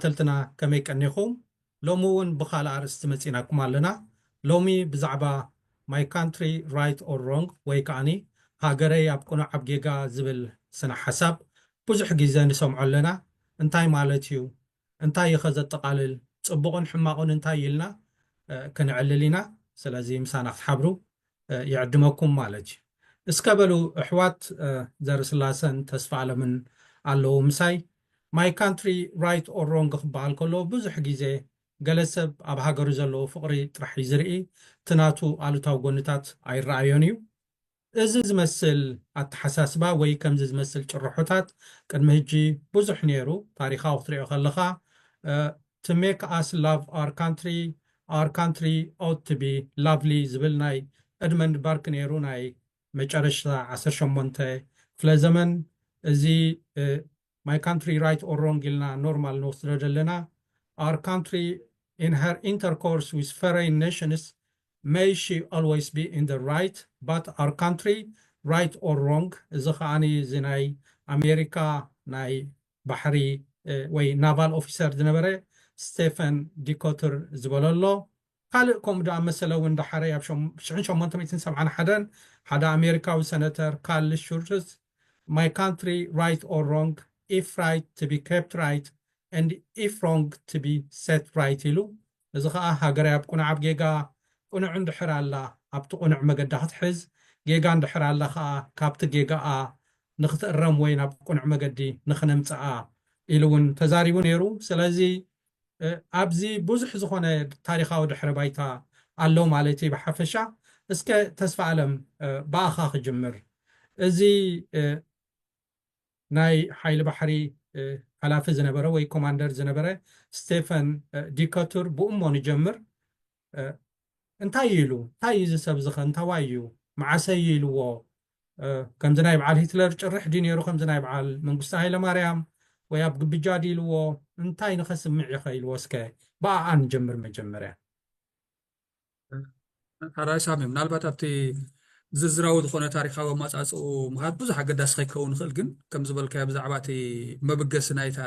ተኸታተልትና ከመይ ቀኒኹም? ሎሚ እውን ብኻልእ ኣርእስቲ መጺናኩም ኣለና። ሎሚ ብዛዕባ My Country Right or Wrong ወይ ከዓኒ ሃገረይ ኣብ ቅኑዕ ኣብ ጌጋ ዝብል ስነ ሓሳብ ብዙሕ ግዜ ንሰምዖ ኣለና። እንታይ ማለት እዩ? እንታይ እዩ ኸ ዘጠቓልል? ጽቡቕን ሕማቑን እንታይ እዩ ኢልና፣ እ፣ ክንዕልል ኢና። ስለዚ ምሳና ክትሓብሩ፣ እ፣ ይዕድመኩም ማለት እዩ። እስከ በሉ ኣሕዋት፣ እ፣ ዘርስላሰን ተስፋ ኣለምን ኣለዉ ምሳይ። My Country Right or Wrong ክበሃል ከሎ ብዙሕ ግዜ ገለ ሰብ ኣብ ሃገሩ ዘለዎ ፍቕሪ ጥራሕ እዩ ዝርኢ፣ እቲ ናቱ ኣሉታዊ ጎንታት ኣይረኣዮን እዩ። እዚ ዝመስል ኣተሓሳስባ ወይ ከምዚ ዝመስል ጭርሖታት ቅድሚ ሕጂ ብዙሕ ነይሩ። ታሪኻዊ ክትሪኦ ከለኻ፣ እ፣ To make us love our country, our country ought to be lovely ዝብል ናይ ኤድመንድ በርክ ነይሩ፣ ናይ መጨረሽታ ዓሰርተ ሸሞንተ ክፍለ ዘመን። እዚ፣ እ፣ My Country Right or Wrong ኢልና ኖርማል ንወስዶ ዘለና፣ Our country in her intercourse with foreign nations may she always be in the right, but our country, right or wrong፣ እዚ ከዓኒ እዚ ናይ ኣሜሪካ ናይ ባሕሪ፣ እ፣ ወይ ናቫል ኦፊሰር ዝነበረ ስቴፈን ዲኮትር ዝበሎ ኣሎ። ካልእ ከምኡ ደኣ መሰለ እውን ደሓረይ ኣብ ሸም-፣ ሽሕን ሸሞንተ ሚእትን ሰብዓን ሓደን ሓደ ኣሜሪካዊ ሰነተር ካርል ሹርትዝ፣ My country, right or wrong, if right to be kept right, and if wrong to be set right ኢሉ። እዚ ኸኣ ሃገረይ ኣብ ቅኑዕ ኣብ ጌጋ፣ ቅኑዕ እንድሕር ኣላ ኣብቲ ቅኑዕ መገዳ ክትሕዝ፣ ጌጋ እንድሕር ኣላ ኸኣ ካብቲ ጌጋኣ ንኽትእረም ወይ ናብ ቅኑዕ መገዲ ንኽነምጽኣ ኢሉ እውን ተዛሪቡ ነይሩ። ስለዚ፣ እ፣ ኣብዚ ብዙሕ ዝኾነ ታሪኻዊ ድሕረ ባይታ ኣሎ ማለት እዩ ብሓፈሻ። እስከ ተስፋ ኣለም፣ እ፣ ብኣኻ ክጅምር። እዚ፣ እ፣ ናይ ሓይሊ ባሕሪ፣ እ፣ ሓላፊ ዝነበረ ወይ ኮማንደር ዝነበረ ስቴፈን፣ እ፣ ዲኮቱር ብእሞ ንጀምር። እ፣ እንታይ እዩ ኢሉ? እንታይ እዩ እዚ ሰብ እዚ ኸ? እንታዋይ እዩ? መዓሰ እዩ ኢልዎ? እ፣ ከምዚ ናይ በዓል ሂትለር ጭርሕ ድዩ ነይሩ? ከምዚ ናይ በዓል መንግስቱ ሃይለማርያም ወይ ኣብ ግብጃ ድዩ ኢልዎ? እንታይ ንኸስምዕ ኢኸ ኢልዎ? እስከ ብኣኣ ንጀምር መጀመርያ። ሓራይ ሳሚ፣ ምናልባት ኣብቲ ዝርዝራዊ ዝኾነ ታሪኻዊ ኣመጻጽኡ ምኻድ ብዙሕ ኣገዳሲ ከይከውን ይኽእል፣ ግን ከም ዝበልካዮ ብዛዕባ እቲ መበገሲ ናይታ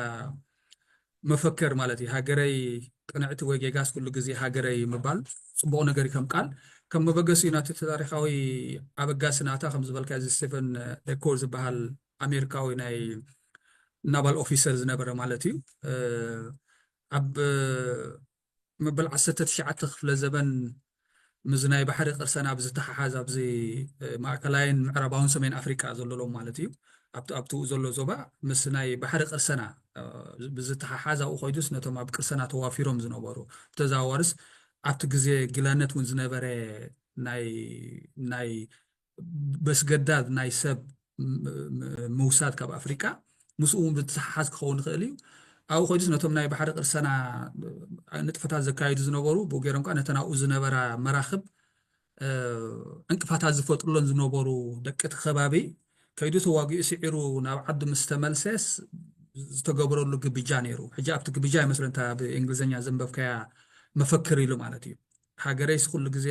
መፈክር ማለት እዩ፣ ሃገረይ ቅንዕቲ ወይ ጌጋስ ኩሉ ግዜ ሃገረይ ምባል ጽቡቕ ነገር እዩ ከም ቃል። ከም መበገሲ እዩ ናቲ ታሪኻዊ ኣበጋሲ ናታ፣ ከም ዝበልካዮ እዚ ስቴፈን ዴኮር ዝበሃል ኣሜሪካዊ ናይ ናቫል ኦፊሰር ዝነበረ ማለት እዩ። እ፣ ኣብ መበል ዓሰርተ ትሽዓተ ክፍለ ዘበን ምስ ናይ ባሕሪ ቅርሰና ብዝተሓሓዝ ኣብዚ፣ እ፣ ማእከላይን ምዕራባውን ሰሜን ኣፍሪቃ ዘሎ ሎም ማለት እዩ። ኣብቲ፣ ኣብቲ ዘሎ ዞባ ምስ ናይ ባሕሪ ቅርሰና፣ እ፣ ብዝተሓሓዝ ኣብኡ ኮይዱስ ነቶም ኣብ ቅርሰና ተዋፊሮም ዝነበሩ ብተዘዋዋርስ ኣብቲ ግዜ ግላነት እውን ዝነበረ ናይ፣ ናይ በስገዳድ ናይ ሰብ ም-፣ ም-፣ ምውሳድ ካብ ኣፍሪቃ ምስኡ እውን ብዝተሓሓዝ ክኸውን ይኽእል እዩ። ኣብኡ ኮይዱስ ነቶም ናይ ባሕሪ ቅርሰና ንጥፈታት ዘካይዱ ዝነበሩ ብኡ ገይሮም ከኣ ነተን ኣብኡ ዝነበራ መራኽብ፣ እ፣ ዕንቅፋታት ዝፈጥሩለን ዝነበሩ ደቂ እቲ ከባቢ ከይዱ ተዋጊኡ ስዒሩ ናብ ዓዱ ምስ ተመልሰስ ዝተገበረሉ ግብጃ ነይሩ። ሕጂ ኣብቲ ግብጃ ይመስለኒ እታ ብእንግሊዝኛ ዘንበብካያ መፈክር ኢሉ ማለት እዩ። ሃገረይስ ኩሉ ግዜ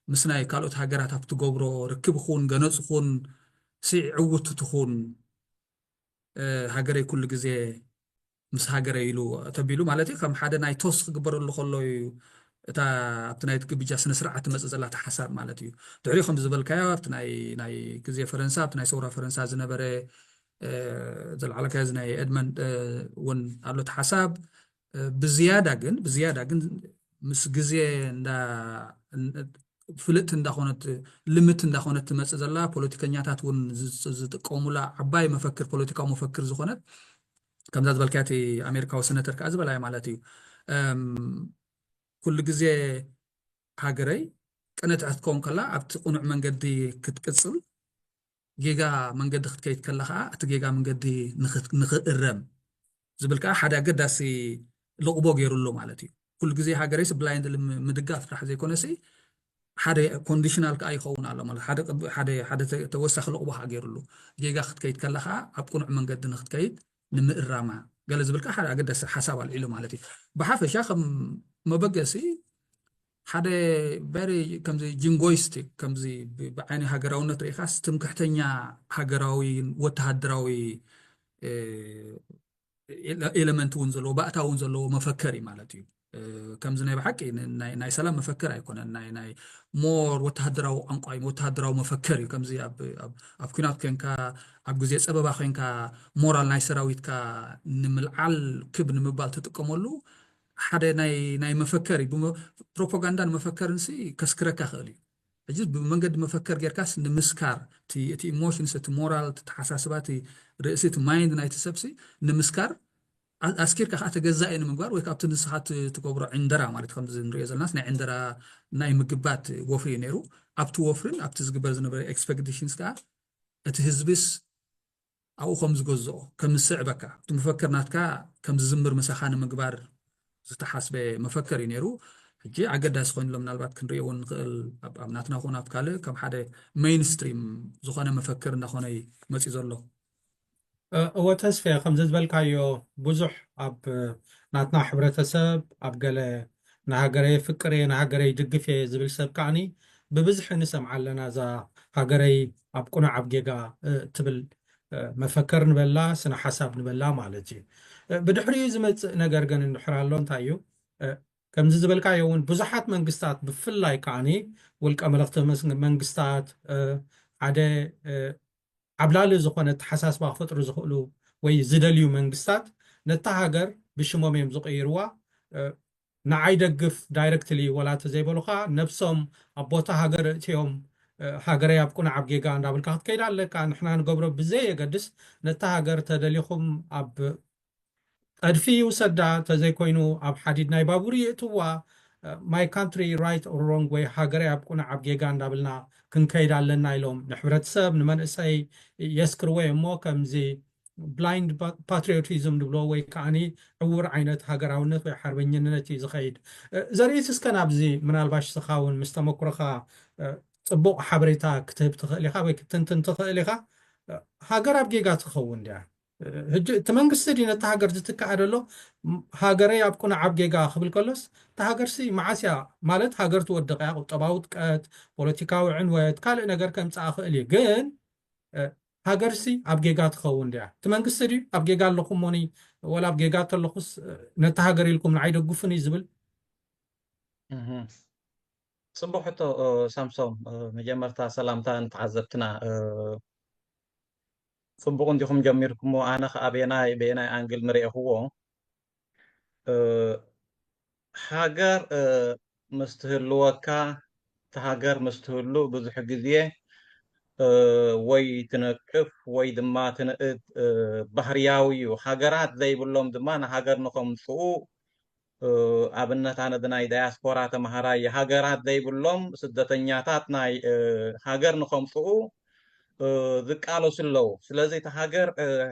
ምስ ናይ ካልኦት ሃገራት ኣብ ትገብሮ ርክብ ይኹን ገነጽ ይኹን ሲ ዕውት ትኹን፣ እ፣ ሃገረይ ኩሉ ግዜ ምስ ሃገረይ ኢሉ ተቢሉ ማለት እዩ። ከም ሓደ ናይ ቶስ ክግበረሉ ከሎ እዩ እታ ኣብቲ ናይ ግብጃ ስነ ስርዓት ትመጽእ ዘላ እታ ሓሳብ ማለት እዩ። ድሕሪኡ ከም ዝበልካዮ ኣብቲ ናይ፣ ናይ ግዜ ፈረንሳ፣ ኣብቲ ናይ ሰውራ ፈረንሳ ዝነበረ፣ እ፣ ዘልዓለካዮ እዚ ናይ ኤድመንድ፣ እ፣ እውን ኣሎ እቲ ሓሳብ። እ፣ ብዝያዳ ግን፣ ብዝያዳ ግን ምስ ግዜ እንዳ-፣ ፍልጥቲ እንዳኾነት፣ ልምቲ እንዳኾነት ትመጽእ ዘላ፣ ፖለቲከኛታት እውን ዝ-፣ ዝጥቀሙላ ዓባይ መፈክር፣ ፖለቲካዊ መፈክር ዝኾነት፣ ከምዛ ዝበልካያ እቲ ኣሜሪካዊ ሰነተር ከኣ ዝበላዮ ማለት እዩ። እም፣ ኩሉ ግዜ ሃገረይ ቅንዕቲ ክትከውን ከላ፣ ኣብቲ ቅኑዕ መንገዲ ክትቅጽል፣ ጌጋ መንገዲ ክትከይድ ከላ ከኣ፣ እቲ ጌጋ መንገዲ ንኽት-፣ ንኽእረም ዝብል ከኣ ሓደ ኣገዳሲ ልቕቦ ገይሩሉ ማለት እዩ። ኩሉ ግዜ ሃገረይስ ብላይንድሊ ም-፣ ምድጋፍ ጥራሕ ዘይኮነሲ፣ ሓደ ኮንዲሽናል ከኣ ይኸውን ኣሎ ማለት፣ ሓደ ቅብ-፣ ሓደ፣ ሓደ ተ-፣ ተወሳኺ ልቕቦ ከኣ ገይሩሉ። ጌጋ ክትከይድ ከላ ከኣ፣ ኣብ ቅኑዕ መንገዲ ንኽትከይድ ንምእራማ፣ ገለ ዝብል ከኣ ሓደ ኣገዳሲ ሓሳብ ኣልዒሉ ማለት እዩ። ብሓፈሻ ከም መበገሲ፣ ሓደ ቨሪ ከምዚ ጂንጎይስቲክ፣ ከምዚ ብ-፣ ብዓይኒ ሃገራውነት ርኢኻስ ትምክሕተኛ ሃገራዊ ወተሃደራዊ፣ እ፣ ኤለመንት እውን ዘለዎ፣ ባእታ እውን ዘለዎ መፈከር እዩ ማለት እዩ። ከምዚ ናይ ብሓቂ ናይ ሰላም መፈከር ኣይኮነን። ናይ ናይ ሞር ወተሃደራዊ ቋንቋ እዩ፣ ወተሃደራዊ መፈከር እዩ። ከምዚ ኣብ ኩናት ኮንካ፣ ኣብ ግዜ ፀበባ ኮንካ፣ ሞራል ናይ ሰራዊትካ ንምልዓል፣ ክብ ንምባል ትጥቀመሉ ሓደ ናይ ናይ መፈከር እዩ። ፕሮፓጋንዳን መፈከርን ሲ ከስክረካ ክእል እዩ። ሕጂ ብመንገዲ መፈከር ጌርካስ ንምስካር፣ እቲ ኢሞሽንስ፣ እቲ ሞራል፣ እቲ ተሓሳስባ፣ እቲ ርእሲ፣ እቲ ማይንድ ናይቲ ሰብሲ ንምስካር፣ ኣስኪርካ ከዓ ተገዛኢ ንምግባር ወይ ካብቲ ንስኻ ትገብሮ ዕንደራ ማለት ከምዚ ንሪኦ ዘለናስ ናይ ዕንደራ ናይ ምግባት ወፍሪ እዩ ነይሩ። ኣብቲ ወፍርን ኣብቲ ዝግበር ዝነበረ ኤክስፔክቴሽንስ ከዓ እቲ ህዝብስ ኣብኡ ከም ዝገዝኦ ከም ዝስዕበካ እቲ መፈክር ናትካ ከም ዝዝምር ምሳኻ ንምግባር ዝተሓስበ መፈክር እዩ ነይሩ። ሕጂ ኣገዳሲ ኮይኑሎ ምናልባት ክንሪኦ እውን ንኽእል ኣብ ናትና ኾነ ኣብ ካልእ ከም ሓደ ሜይንስትሪም ዝኾነ መፈክር እናኾነ እዩ መፂኡ ዘሎ። እወ ተስፌ፣ ከምዚ ዝበልካዮ ብዙሕ ኣብ ናትና ሕብረተሰብ ኣብ ገለ ንሃገረይ ፍቅር እየ ንሃገረይ ድግፍ እየ ዝብል ሰብ ከዓኒ ብብዝሒ ንሰምዓ ኣለና። እዛ ሃገረይ ኣብ ቁኑዕ ኣብ ጌጋ ትብል መፈከር ንበላ ስነ ሓሳብ ንበላ ማለት እዩ። ብድሕሪኡ ዝመፅእ ነገር ግን እንድሕር ኣሎ እንታይ እዩ? ከምዚ ዝበልካዮ እውን ብዙሓት መንግስታት ብፍላይ ከዓኒ ውልቀ መለኽቲ መንግስታት ሓደ ዓብላሊ ዝኾነ ተሓሳስባ ክፈጥሩ ዝኽእሉ ወይ ዝደልዩ መንግስታት ነታ ሃገር ብሽሞም እዮም ዝቕይርዋ። ንዓይ ደግፍ ዳይረክትሊ ወላ ተዘይበሉኻ ነብሶም ኣብ ቦታ ሃገር እትዮም ሃገረይ ኣብ ቁናዕ ኣብ ጌጋ እንዳበልካ ክትከይድ ኣለካ። ንሕና ንገብሮ ብዘየገድስ ነታ ሃገር ተደሊኹም ኣብ ቀድፊ ይውሰዳ፣ ተዘይኮይኑ ኣብ ሓዲድ ናይ ባቡር ይእትዋ። My country right or wrong ወይ ሃገረይ ኣብ ቁናዕ ኣብ ጌጋ እንዳብልና ክንከይድ ኣለና ኢሎም ንሕብረተሰብ ንመንእሰይ የስክርወ እሞ ከምዚ ብላይንድ ፓትሪዮቲዝም ንብሎ ወይ ከዓኒ ዕውር ዓይነት ሃገራውነት ወይ ሓርበኝነት እዩ ዝኸይድ። ዘርእስ እስከ ናብዚ ምናልባሽ ስኻ እውን ምስ ተመክሮኻ ፅቡቕ ሓበሬታ ክትህብ ትኽእል ኢኻ ወይ ክትንትን ትኽእል ኢኻ። ሃገር ኣብ ጌጋ ትኸውን ድያ? ሕጂ እቲ መንግስቲ ድዩ ነቲ ሃገር ዝትክኣ ዘሎ? ሃገረይ ኣብ ቁናዕ ኣብ ጌጋ ክብል ከሎስ እታ ሃገርሲ መዓስ እያ ማለት ሃገር ትወድቕ እያ? ቁጠባዊ ውድቀት፣ ፖለቲካዊ ዕንወት፣ ካልእ ነገር ከምፅኣ ክእል እዩ። ግን ሃገርሲ ኣብ ጌጋ ትኸውን ድያ? እቲ መንግስቲ ድዩ ኣብ ጌጋ ኣለኹም ሞኒ ወላ ኣብ ጌጋ ተለኹስ ነቲ ሃገር ኢልኩም ንዓይ ደጉፍን እዩ ዝብል? ጽቡቅ ሕቶ ሳምሶም። መጀመርታ ሰላምታ ንተዓዘብትና። ጽቡቅ እንዲኹም ጀሚርኩሞ። ኣነ ከኣ ቤናይ ቤናይ ኣንግል ምርኤኽዎ። ሃገር ምስ ትህልወካ፣ እቲ ሃገር ምስ ትህሉ ብዙሕ ግዜ ወይ ትነቅፍ ወይ ድማ ትንእድ ባህርያዊ እዩ። ሃገራት ዘይብሎም ድማ ንሃገር ንኸምፅኡ ኣብነት ኣነ ናይ ዳያስፖራ ተምሃራይ ሃገራት ዘይብሎም ስደተኛታት ናይ ሃገር ንኸምፅኡ ዝቃለሱ ኣለዉ። ስለዚ እቲ ሃገር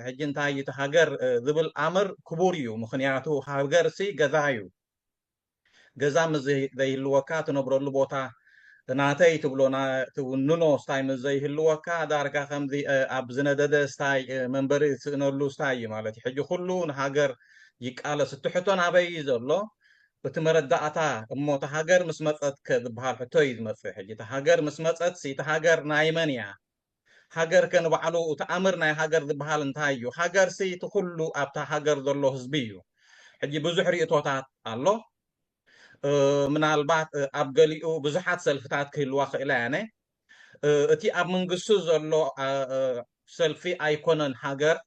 ሕጂ እንታይ እዩ እቲ ሃገር ዝብል ኣምር ክቡር እዩ። ምኽንያቱ ሃገር ሲ ገዛ እዩ። ገዛ ምስ ዘይህልወካ ትነብረሉ ቦታ ናተይ ትብሎ ትውንኖ ስታይ ምስ ዘይህልወካ ዳርጋ ከምዚ ኣብ ዝነደደ ስታይ መንበሪ ዝስእነሉ ስታይ እዩ ማለት እዩ። ሕጂ ኩሉ ንሃገር ይቃለስ። እቲ ሕቶ ናበይ እዩ ዘሎ? እቲ መረዳእታ እሞ እታ ሃገር ምስ መፀት ከ ዝበሃል ሕቶ እዩ ዝመፅእ። ሕጂ እታ ሃገር ምስ መፀት ሲ እታ ሃገር ናይ መን እያ? ሃገር ከ ንባዕሉ እቲ ኣምር ናይ ሃገር ዝበሃል እንታይ እዩ? ሃገር ሲ እቲ ኩሉ ኣብታ ሃገር ዘሎ ህዝቢ እዩ። ሕጂ ብዙሕ ርእቶታት ኣሎ። ምናልባት ኣብ ገሊኡ ብዙሓት ሰልፍታት ክህልዋ ክእላ ያነ እቲ ኣብ መንግስቱ ዘሎ ሰልፊ ኣይኮነን ሃገር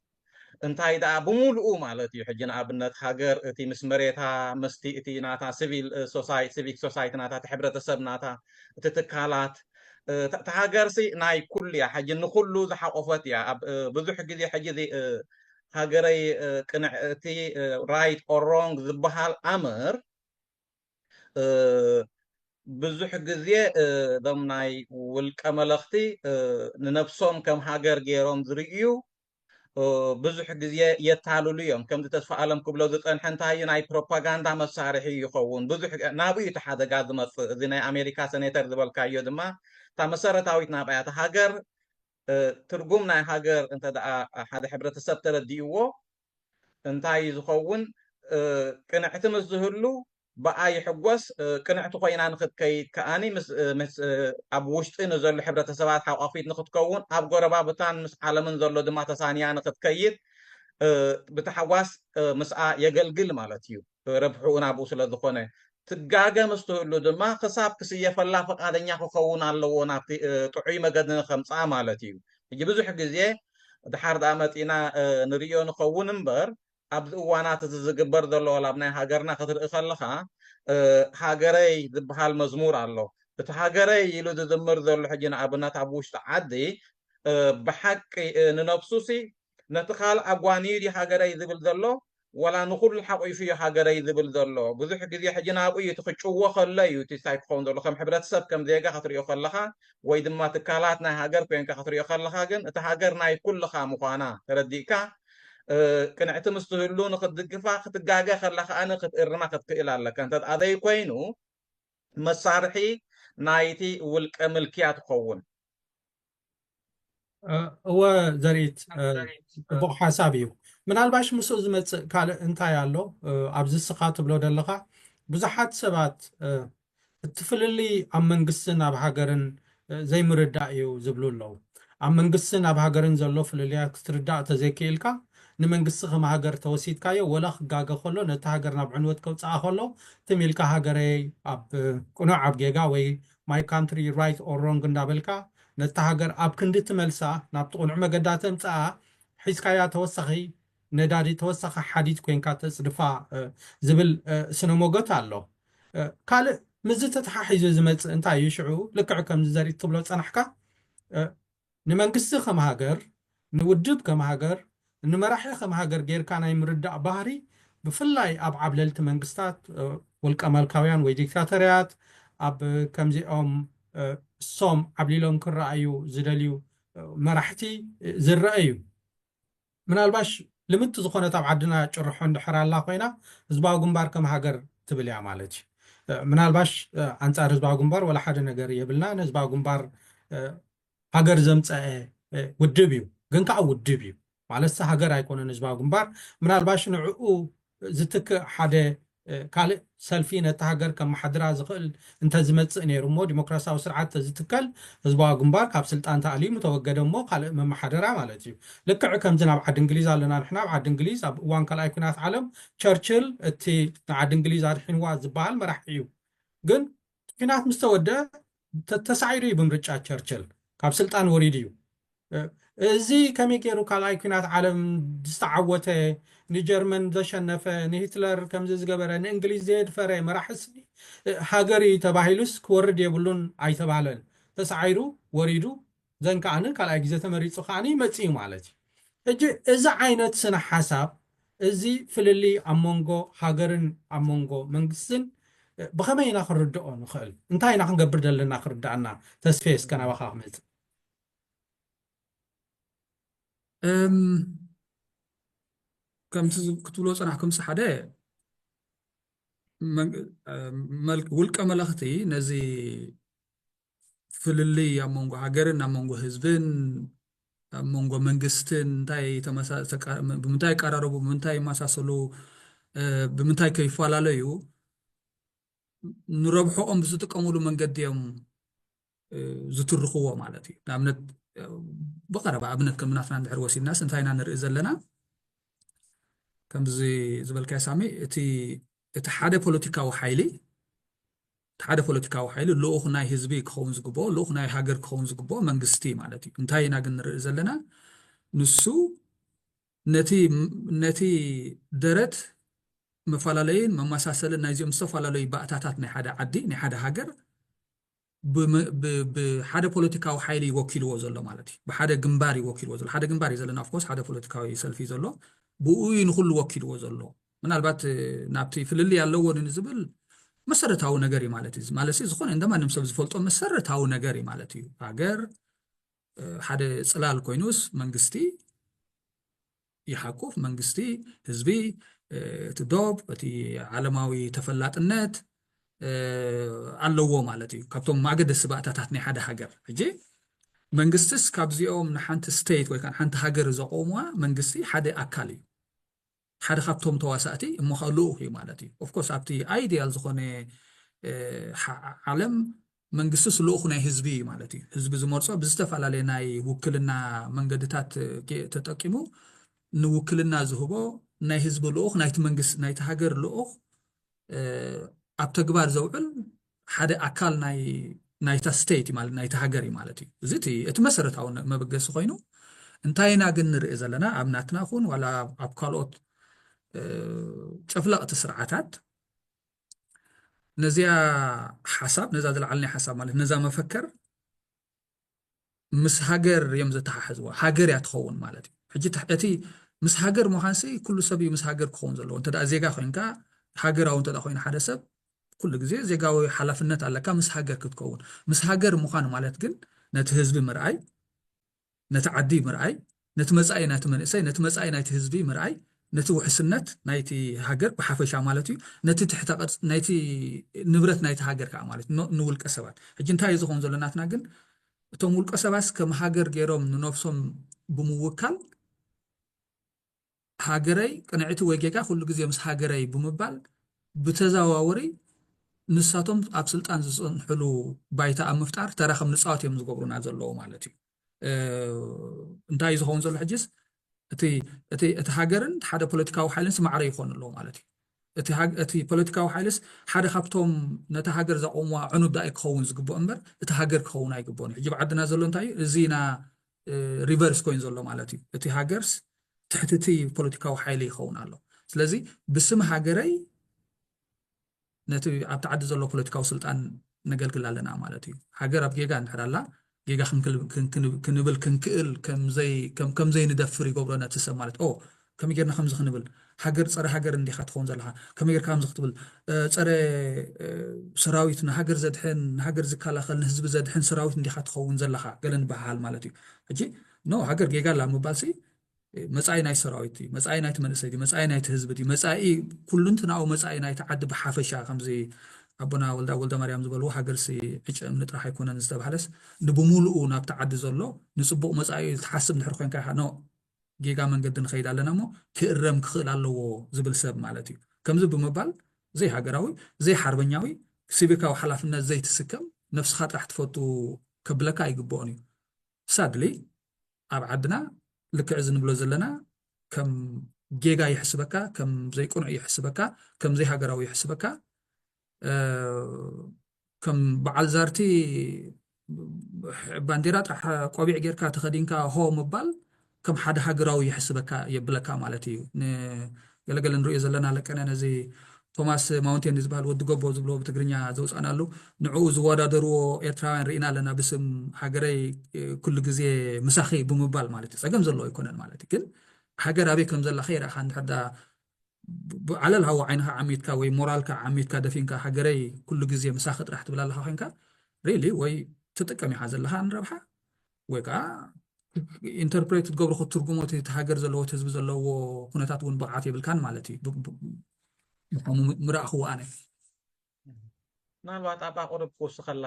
እንታይ ደኣ ብምሉኡ ማለት እዩ። ሕጂ ንኣብነት ሃገር እቲ ምስ መሬታ ምስቲ እቲ ናታ ሲቪል ሲቪክ ሶሳይቲ ናታ እቲ ሕብረተሰብ ናታ እቲ ትካላት እታ ሃገርሲ ናይ ኩሉ እያ። ሕጂ ንኩሉ ዝሓቆፈት እያ። ኣብ ብዙሕ ግዜ ሕጂ ሃገረይ ቅንዕ እቲ ራይት ኦር ሮንግ ዝበሃል ኣምር ብዙሕ ግዜ እዞም ናይ ውልቀ መለኽቲ ንነብሶም ከም ሃገር ገይሮም ዝርእዩ ብዙሕ ግዜ የታልሉ እዮም። ከምዚ ተስፋ ኣለም ክብሎ ዝፀንሐ እንታይ እዩ ናይ ፕሮፓጋንዳ መሳርሒ ይኸውን። ብዙሕ ናብኡ እዩ እቲ ሓደጋ ዝመፅእ። እዚ ናይ ኣሜሪካ ሰኔተር ዝበልካዮ ድማ እታ መሰረታዊት ናብኣያ እታ ሃገር ትርጉም ናይ ሃገር እንተ ደኣ ሓደ ሕብረተሰብ ተረዲእዎ እንታይ እዩ ዝኸውን? ቅንዕቲ ምስ ዝህሉ ብኣ ይሕጎስ። ቅንዕቲ ኮይና ንክትከይድ ከኣኒ ኣብ ውሽጢ ንዘሎ ሕብረተሰባት ሓቋፊት ንክትከውን ኣብ ጎረባብታን ምስ ዓለምን ዘሎ ድማ ተሳንያ ንክትከይድ ብተሓዋስ ምስኣ የገልግል ማለት እዩ። ረብሕኡ ናብኡ ስለ ዝኾነ፣ ትጋገ ምስ ትህሉ ድማ ክሳብ ክስየፈላ ፈቓደኛ ክኸውን ኣለዎ ናብቲ ጥዑይ መገዲ ንኸምፅኣ ማለት እዩ። ሕጂ ብዙሕ ግዜ ድሓር ደኣ መፂና ንርእዮ ንኸውን እምበር፣ ኣብዚ እዋናት እዚ ዝግበር ዘሎ ዋላ ኣብ ናይ ሃገርና ክትርኢ ከለኻ፣ ሃገረይ ዝበሃል መዝሙር ኣሎ። እቲ ሃገረይ ኢሉ ዝዝምር ዘሎ ሕጂ ንኣብነት ኣብ ውሽጢ ዓዲ ብሓቂ ንነብሱሲ ነቲ ካልእ ኣጓንዩ ድዩ ሃገረይ ዝብል ዘሎ፣ ዋላ ንኹሉ ሓቂፉ እዩ ሃገረይ ዝብል ዘሎ? ብዙሕ ግዜ ሕጂ ናብኡ እዩ እቲ ክጭዎ ከሎ እዩ እቲ እንታይ ክኸውን ዘሎ። ከም ሕብረተሰብ ከም ዜጋ ክትሪኦ ከለኻ ወይ ድማ ትካላት ናይ ሃገር ኮይንካ ክትሪኦ ከለኻ ግን እቲ ሃገር ናይ ኩልኻ ምዃና ተረዲእካ ቅንዕቲ ምስ ትህሉ ንክትድግፋ ክትጋገ ከላ ከኣ ክትእርማ ክትክእል ኣለካ። እንተ ዘይኮይኑ መሳርሒ ናይቲ ውልቀ ምልክያ ትኸውን። እወ ዘርኢት፣ ጽቡቕ ሓሳብ እዩ። ምናልባሽ ምስኡ ዝመጽእ ካልእ እንታይ ኣሎ? ኣብዚ እስኻ ትብሎ ዘለኻ ብዙሓት ሰባት እቲ ፍልልይ ኣብ መንግስትን ኣብ ሃገርን ዘይምርዳእ እዩ ዝብሉ ኣለዉ። ኣብ መንግስትን ኣብ ሃገርን ዘሎ ፍልልያት ክትርዳእ ተዘይክኢልካ፣ ንመንግስቲ ከም ሃገር ተወሲድካዮ፣ ወላ ክጋገ ከሎ ነቲ ሃገር ናብ ዕንወት ከውፅኣ ከሎ ትም ኢልካ ሃገረይ ኣብ ቅኑዕ ኣብ ጌጋ ወይ my country right or wrong እንዳበልካ ነታ ሃገር ኣብ ክንዲ ትመልሳ ናብቲ ቅኑዕ መገዳ ተምፅኣ ሒዝካያ ተወሳኺ ነዳዲ ተወሳኺ ሓዲድ ኮይንካ ተፅድፋ ዝብል ስነ ሞገት ኣሎ። ካልእ ምስዚ ተተሓሒዙ ዝመፅእ እንታይ እዩ ሽዑ? ልክዕ ከምዚ ዘርኢ ትብሎ ፀናሕካ ንመንግስቲ ከም ሃገር ንውድብ ከም ሃገር ንመራሒ ከም ሃገር ጌርካ ናይ ምርዳእ ባህሪ ብፍላይ ኣብ ዓብለልቲ መንግስታት ወልቀ መልካውያን ወይ ዲክታተርያት ኣብ ከምዚኦም እሶም ዓብሊሎም ክረኣዩ ዝደልዩ መራሕቲ ዝረአ እዩ። ምናልባሽ ልምቲ ዝኾነት ኣብ ዓድና ጭርሖ እንድሕር ኣላ ኮይና ህዝባዊ ግንባር ከም ሃገር ትብል እያ ማለት እዩ። ምናልባሽ ኣንፃር ህዝባዊ ግንባር ወላ ሓደ ነገር የብልና። ንህዝባዊ ግንባር ሃገር ዘምፀአ ውድብ እዩ፣ ግን ከዓ ውድብ እዩ ማለት ሃገር ኣይኮነን ህዝባዊ ግንባር። ምናልባሽ ንዕኡ ዝትክእ ሓደ ካልእ ሰልፊ ነቲ ሃገር ከመሓድራ ዝኽእል እንተዝመፅእ ነይሩ እሞ ዲሞክራሲያዊ ስርዓት ተዝትከል ህዝባዊ ግንባር ካብ ስልጣን ተኣልዩ ምተወገደ እሞ ካልእ መመሓደራ ማለት እዩ። ልክዕ ከምዚ ናብ ዓዲ እንግሊዝ ኣለና ንሕና ኣብ ዓዲ እንግሊዝ ኣብ እዋን ካልኣይ ኩናት ዓለም ቸርችል እቲ ንዓዲ እንግሊዝ ኣድሒንዋ ዝበሃል መራሒ እዩ። ግን ኩናት ምስ ተወደ ተሳዒሩ እዩ ብምርጫ ቸርችል ካብ ስልጣን ወሪዱ እዩ። እዚ ከመይ ገይሩ ካልኣይ ኩናት ዓለም ዝተዓወተ ንጀርመን ዘሸነፈ ንሂትለር ከምዚ ዝገበረ ንእንግሊዝ ዘየድፈረ መራሕስ ሃገር እዩ ተባሂሉስ ክወርድ የብሉን ኣይተባህለን። ተሳዒሩ ወሪዱ ዘን ከዓኒ ካልኣይ ግዜ ተመሪፁ ከዓኒ ይመፅእ እዩ ማለት እዩ። ሕጂ እዚ ዓይነት ስነ ሓሳብ እዚ ፍልልይ ኣብ መንጎ ሃገርን ኣብ መንጎ መንግስትን ብኸመይ ኢና ክንርድኦ ንኽእል? እንታይ ኢና ክንገብር ዘለና ክርዳእና? ተስፌ እስከ ናባኻ ክመፅእ እም፣ ከምቲ ዝ- ክትብሎ ፀናሕኩም ሓደ መን- መል- ውልቀ መለኽቲ ነዚ ፍልልይ ኣብ መንጎ ሃገርን ኣብ መንጎ ህዝብን ኣብ መንጎ መንግስትን እንታይ ተመሳ- ተቃ- ብምንታይ ይቀራረቡ ብምንታይ ይመሳሰሉ እ፣ ብምንታይ ከይፈላለዩ ንረብሕኦም ብዝጥቀምሉ መንገዲ እዮም እ፣ ዝትርኽዎ ማለት እዩ። ንኣብነት እ፣ ብቐረባ ኣብነት ከም ናትና እንድሕር ወሲድናስ እንታይ ኢና ንርኢ ዘለና? ከምዚ ዝበልካዮ ሳሚ እቲ እቲ ሓደ ፖለቲካዊ ሓይሊ እቲ ሓደ ፖለቲካዊ ሓይሊ ልኡኽ ናይ ህዝቢ ክኸውን ዝግብኦ ልኡኽ ናይ ሃገር ክኸውን ዝግብኦ መንግስቲ ማለት እዩ። እንታይ ኢና ግን ንርኢ ዘለና? ንሱ ነቲ ነቲ ደረት መፈላለይን መመሳሰልን ናይዚኦም ዝተፈላለዩ ባእታታት ናይ ሓደ ዓዲ ናይ ሓደ ሃገር ብመ- ብ- ብሓደ ፖለቲካዊ ሓይሊ እዩ ወኪልዎ ዘሎ ማለት እዩ። ብሓደ ግንባር እዩ ወኪልዎ ዘሎ። ሓደ ግንባር እዩ ዘለና ኦፍኮርስ ሓደ ፖለቲካዊ ሰልፊ እዩ ዘሎ። ብኡ እዩ ንኩሉ ወኪልዎ ዘሎ። ምናልባት እ፣ ናብቲ ፍልልይ ኣለዎ ንዝብል መሰረታዊ ነገር እዩ ማለት እዩ። ማለት ዝኾነ እንደማንም ሰብ ዝፈልጦ መሰረታዊ ነገር እዩ ማለት እዩ። ሃገር እ፣ ሓደ ፅላል ኮይኑስ መንግስቲ ይሓቁፍ መንግስቲ ህዝቢ እ፣ እቲ ዶብ እቲ ዓለማዊ ተፈላጥነት እ፣ ኣለዎ ማለት እዩ። ካብቶም ኣገደስቲ ባእታታት ናይ ሓደ ሃገር ሕጂ መንግስትስ ካብዚኦም ንሓንቲ ስቴት ወይ ከዓ ሓንቲ ሃገር ዘቆምዋ መንግስቲ ሓደ ኣካል እዩ። ሓደ ካብቶም ተዋሳእቲ እሞ ከዓ ልኡኽ እዩ ማለት እዩ። ኦፍኮርስ ኣብቲ ኣይዲያል ዝኾነ እ፣ ሓ- ዓለም መንግስትስ ልኡኽ ናይ ህዝቢ እዩ ማለት እዩ። ህዝቢ ዝመርጾ ብዝተፈላለየ ናይ ውክልና መንገድታት እ፣ ጌ- ተጠቂሙ ንውክልና ዝህቦ ናይ ህዝቢ ልኡኽ፣ ናይቲ መንግስቲ፣ ናይቲ ሃገር ልኡኽ ኣብ ተግባር ዘውዕል ሓደ ኣካል ናይ ናይታ ስቴት ማለት ናይቲ ሃገር እዩ ማለት እዩ። እዚ እቲ መሰረታዊ መበገሲ ኮይኑ፣ እንታይ ኢና ግን ንርኢ ዘለና ኣብ ናትና ኹን ዋላ ኣብ ካልኦት ጨፍለቕቲ ስርዓታት ነዚኣ ሓሳብ፣ ነዛ ዝለዓልናይ ሓሳብ ማለት ነዛ መፈከር ምስ ሃገር እዮም ዘተሓሕዝዋ። ሃገር እያ ትኸውን ማለት እዩ። ሕጂ እቲ ምስ ሃገር ምዃንሲ ኩሉ ሰብ እዩ ምስ ሃገር ክኸውን ዘለዎ። እንተ ዜጋ ኮይንካ፣ ሃገራዊ እንተ ኮይኑ ሓደ ሰብ ኩሉ ግዜ ዜጋዊ ሓላፍነት ኣለካ ምስ ሃገር ክትከውን። ምስ ሃገር ምዃን ማለት ግን ነቲ ህዝቢ ምርኣይ፣ ነቲ ዓዲ ምርኣይ፣ ነቲ መጻኢ ናይቲ መንእሰይ፣ ነቲ መጻኢ ናይቲ ህዝቢ ምርኣይ፣ ነቲ ውሕስነት ናይቲ ሃገር ብሓፈሻ ማለት እዩ፣ ነቲ ትሕተ ቅርጽ ናይቲ ንብረት ናይቲ ሃገር ከዓ ማለት ንውልቀ ሰባት። ሕጂ እንታይ እዩ ዝኸውን ዘሎ ናትና ግን፣ እቶም ውልቀ ሰባት ከም ሃገር ገይሮም ንነብሶም ብምውካል ሃገረይ ቅንዕቲ ወይ ጌጋ ኩሉ ግዜ ምስ ሃገረይ ብምባል ብተዘዋወሪ ንሳቶም ኣብ ስልጣን ዝጸንሕሉ ባይታ ኣብ ምፍጣር ተራ ከም ንጻወት እዮም ዝገብሩና ዘለዉ ማለት እዩ። እንታይ እዩ ዝኸውን ዘሎ ሕጅስ? እቲ ሃገርን ሓደ ፖለቲካዊ ሓይልን ስማዕረ ይኾኑ ኣለዉ ማለት እዩ። እቲ ፖለቲካዊ ሓይልስ ሓደ ካብቶም ነታ ሃገር ዘቆምዋ ዕኑድ ዳኣ ክኸውን ዝግብኦ እምበር እቲ ሃገር ክኸውን ኣይግብኦን እዩ። ሕጂ ብዓድና ዘሎ እንታይ እዩ? እዚ ና ሪቨርስ ኮይኑ ዘሎ ማለት እዩ። እቲ ሃገርስ ትሕቲ እቲ ፖለቲካዊ ሓይሊ ይኸውን ኣሎ። ስለዚ ብስም ሃገረይ ነቲ ኣብቲ ዓዲ ዘሎ ፖለቲካዊ ስልጣን ነገልግል ኣለና ማለት እዩ። ሃገር ኣብ ጌጋ እንድሕር ኣላ ጌጋ ክንብል ክንክእል ከም ዘይንደፍር ይገብሮ ነቲ ሰብ ማለት ኦ ከመይ ጌርና ከምዚ ክንብል ሃገር ጸረ ሃገር እንዲኻ ትኸውን ዘለኻ ከመይ ጌርካ ከምዚ ክትብል ጸረ ሰራዊት ንሃገር ዘድሕን ንሃገር ዝከላኸል ንህዝቢ ዘድሕን ሰራዊት እንዲኻ ትኸውን ዘለኻ ገለ ንበሃል ማለት እዩ። ሕጂ ኖ ሃገር ጌጋ ኣላ ምባልሲ መጻኢ ናይ ሰራዊት እዩ፣ መጻኢ ናይቲ መንእሰይ እዩ፣ መጻኢ ናይቲ ህዝቢ እዩ፣ መጻኢ ኩሉንትናዊ መጻኢ ናይቲ ዓዲ ብሓፈሻ ከምዚ ኣቦና ወልዳ ወልደ ማርያም ዝበልዎ ሃገርሲ ዕጨ እምኒ ጥራሕ ኣይኮነን ዝተባህለስ ንብሙሉኡ ናብቲ ዓዲ ዘሎ ንጽቡቕ መጻኢ ትሓስብ እንድሕር ኮይንካ ኢኻ ኖ ጌጋ መንገዲ ንኸይድ ኣለና እሞ ክእረም ክኽእል ኣለዎ ዝብል ሰብ ማለት እዩ። ከምዚ ብምባል ዘይሃገራዊ ዘይሓርበኛዊ ሲቪካዊ ሓላፍነት ዘይትስከም ነብስኻ ጥራሕ ትፈቱ ከብለካ ኣይግብኦን እዩ። ሳድሊ ኣብ ዓድና ልክዕ እዚ ንብሎ ዘለና ከም ጌጋ ይሕስበካ፣ ከም ዘይቅኑዕ ይሕስበካ፣ ከም ዘይሃገራዊ ይሕስበካ። ከም በዓል ዛርቲ ባንዴራ ጥራሕ ቆቢዕ ጌርካ ተኸዲንካ ሆ ምባል ከም ሓደ ሃገራዊ ይሕስበካ የብለካ ማለት እዩ። ገለገለ ንሪኦ ዘለና ለቀነ ነዚ ቶማስ ማውንቴን ዝበሃል ወዲ ጎቦ ዝብሎ ብትግርኛ ዘውፃእናሉ ንዕኡ ዝወዳደርዎ ኤርትራውያን ርኢና ኣለና። ብስም ሃገረይ ኩሉ ግዜ ምሳኺ ብምባል ማለት እዩ። ፀገም ዘለዎ ኣይኮነን ማለት እዩ። ግን ሃገር ኣበይ ከም ዘላ ከይረእኻ እንድሕር ዓለል ሃዋ ዓይንኻ ዓሚትካ ወይ ሞራልካ ዓሚትካ ደፊንካ ሃገረይ ኩሉ ግዜ ምሳኺ ጥራሕ ትብል ኣለኻ ኮይንካ ሪሊ ወይ ትጥቀም ኢኻ ዘለኻ ንረብሓ ወይ ከዓ ኢንተርፕሬት ክትገብሮ ክትትርጉሞ እቲ ሃገር ዘለዎ ህዝቢ ዘለዎ ኩነታት እውን ብቕዓት የብልካን ማለት እዩ። ምራእኽዎ ኣነ ምናልባት ኣብ ኣቁርብ ክውስኸላ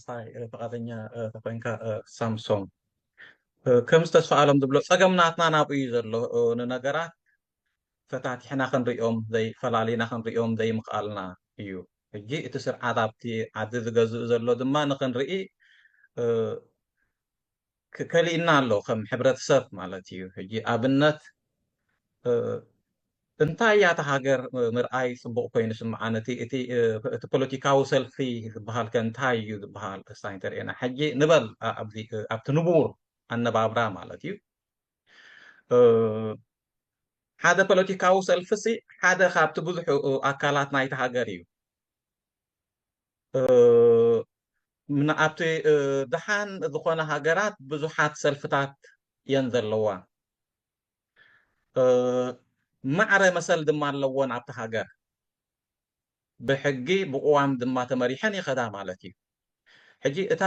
ሳይ ፍቃደኛ ተኮይንካ ሳምሶም ከም ዝተስፋኣሎም ዝብሎ ፀገም ናትና ናብኡ እዩ ዘሎ። ንነገራት ፈታቲሕና ክንሪኦም ፈላሊና ክንሪኦም ዘይምኽኣልና እዩ። ሕጂ እቲ ስርዓት ኣብቲ ዓዲ ዝገዝእ ዘሎ ድማ ንክንርኢ ከሊእና ኣሎ ከም ሕብረተሰብ ማለት እዩ። ሕጂ ኣብነት እንታይ እያ እታ ሃገር ምርኣይ ፅቡቕ ኮይኑ ስምዓኒ። እቲ ፖለቲካዊ ሰልፊ ዝበሃል ከ እንታይ እዩ ዝበሃል? እስታ እንተሪኤና ሕጂ ንበል ኣብዚ ኣብቲ ንቡር ኣነባብራ ማለት እዩ ሓደ ፖለቲካዊ ሰልፊ ሲ ሓደ ካብቲ ብዙሕ ኣካላት ናይቲ ሃገር እዩ። ኣብቲ ደሓን ዝኾነ ሃገራት ብዙሓት ሰልፍታት እየን ዘለዋ። ማዕረ መሰል ድማ ኣለዎን ኣብቲ ሃገር ብሕጊ ብቕዋም ድማ ተመሪሐን ይኸዳ ማለት እዩ። ሕጂ እታ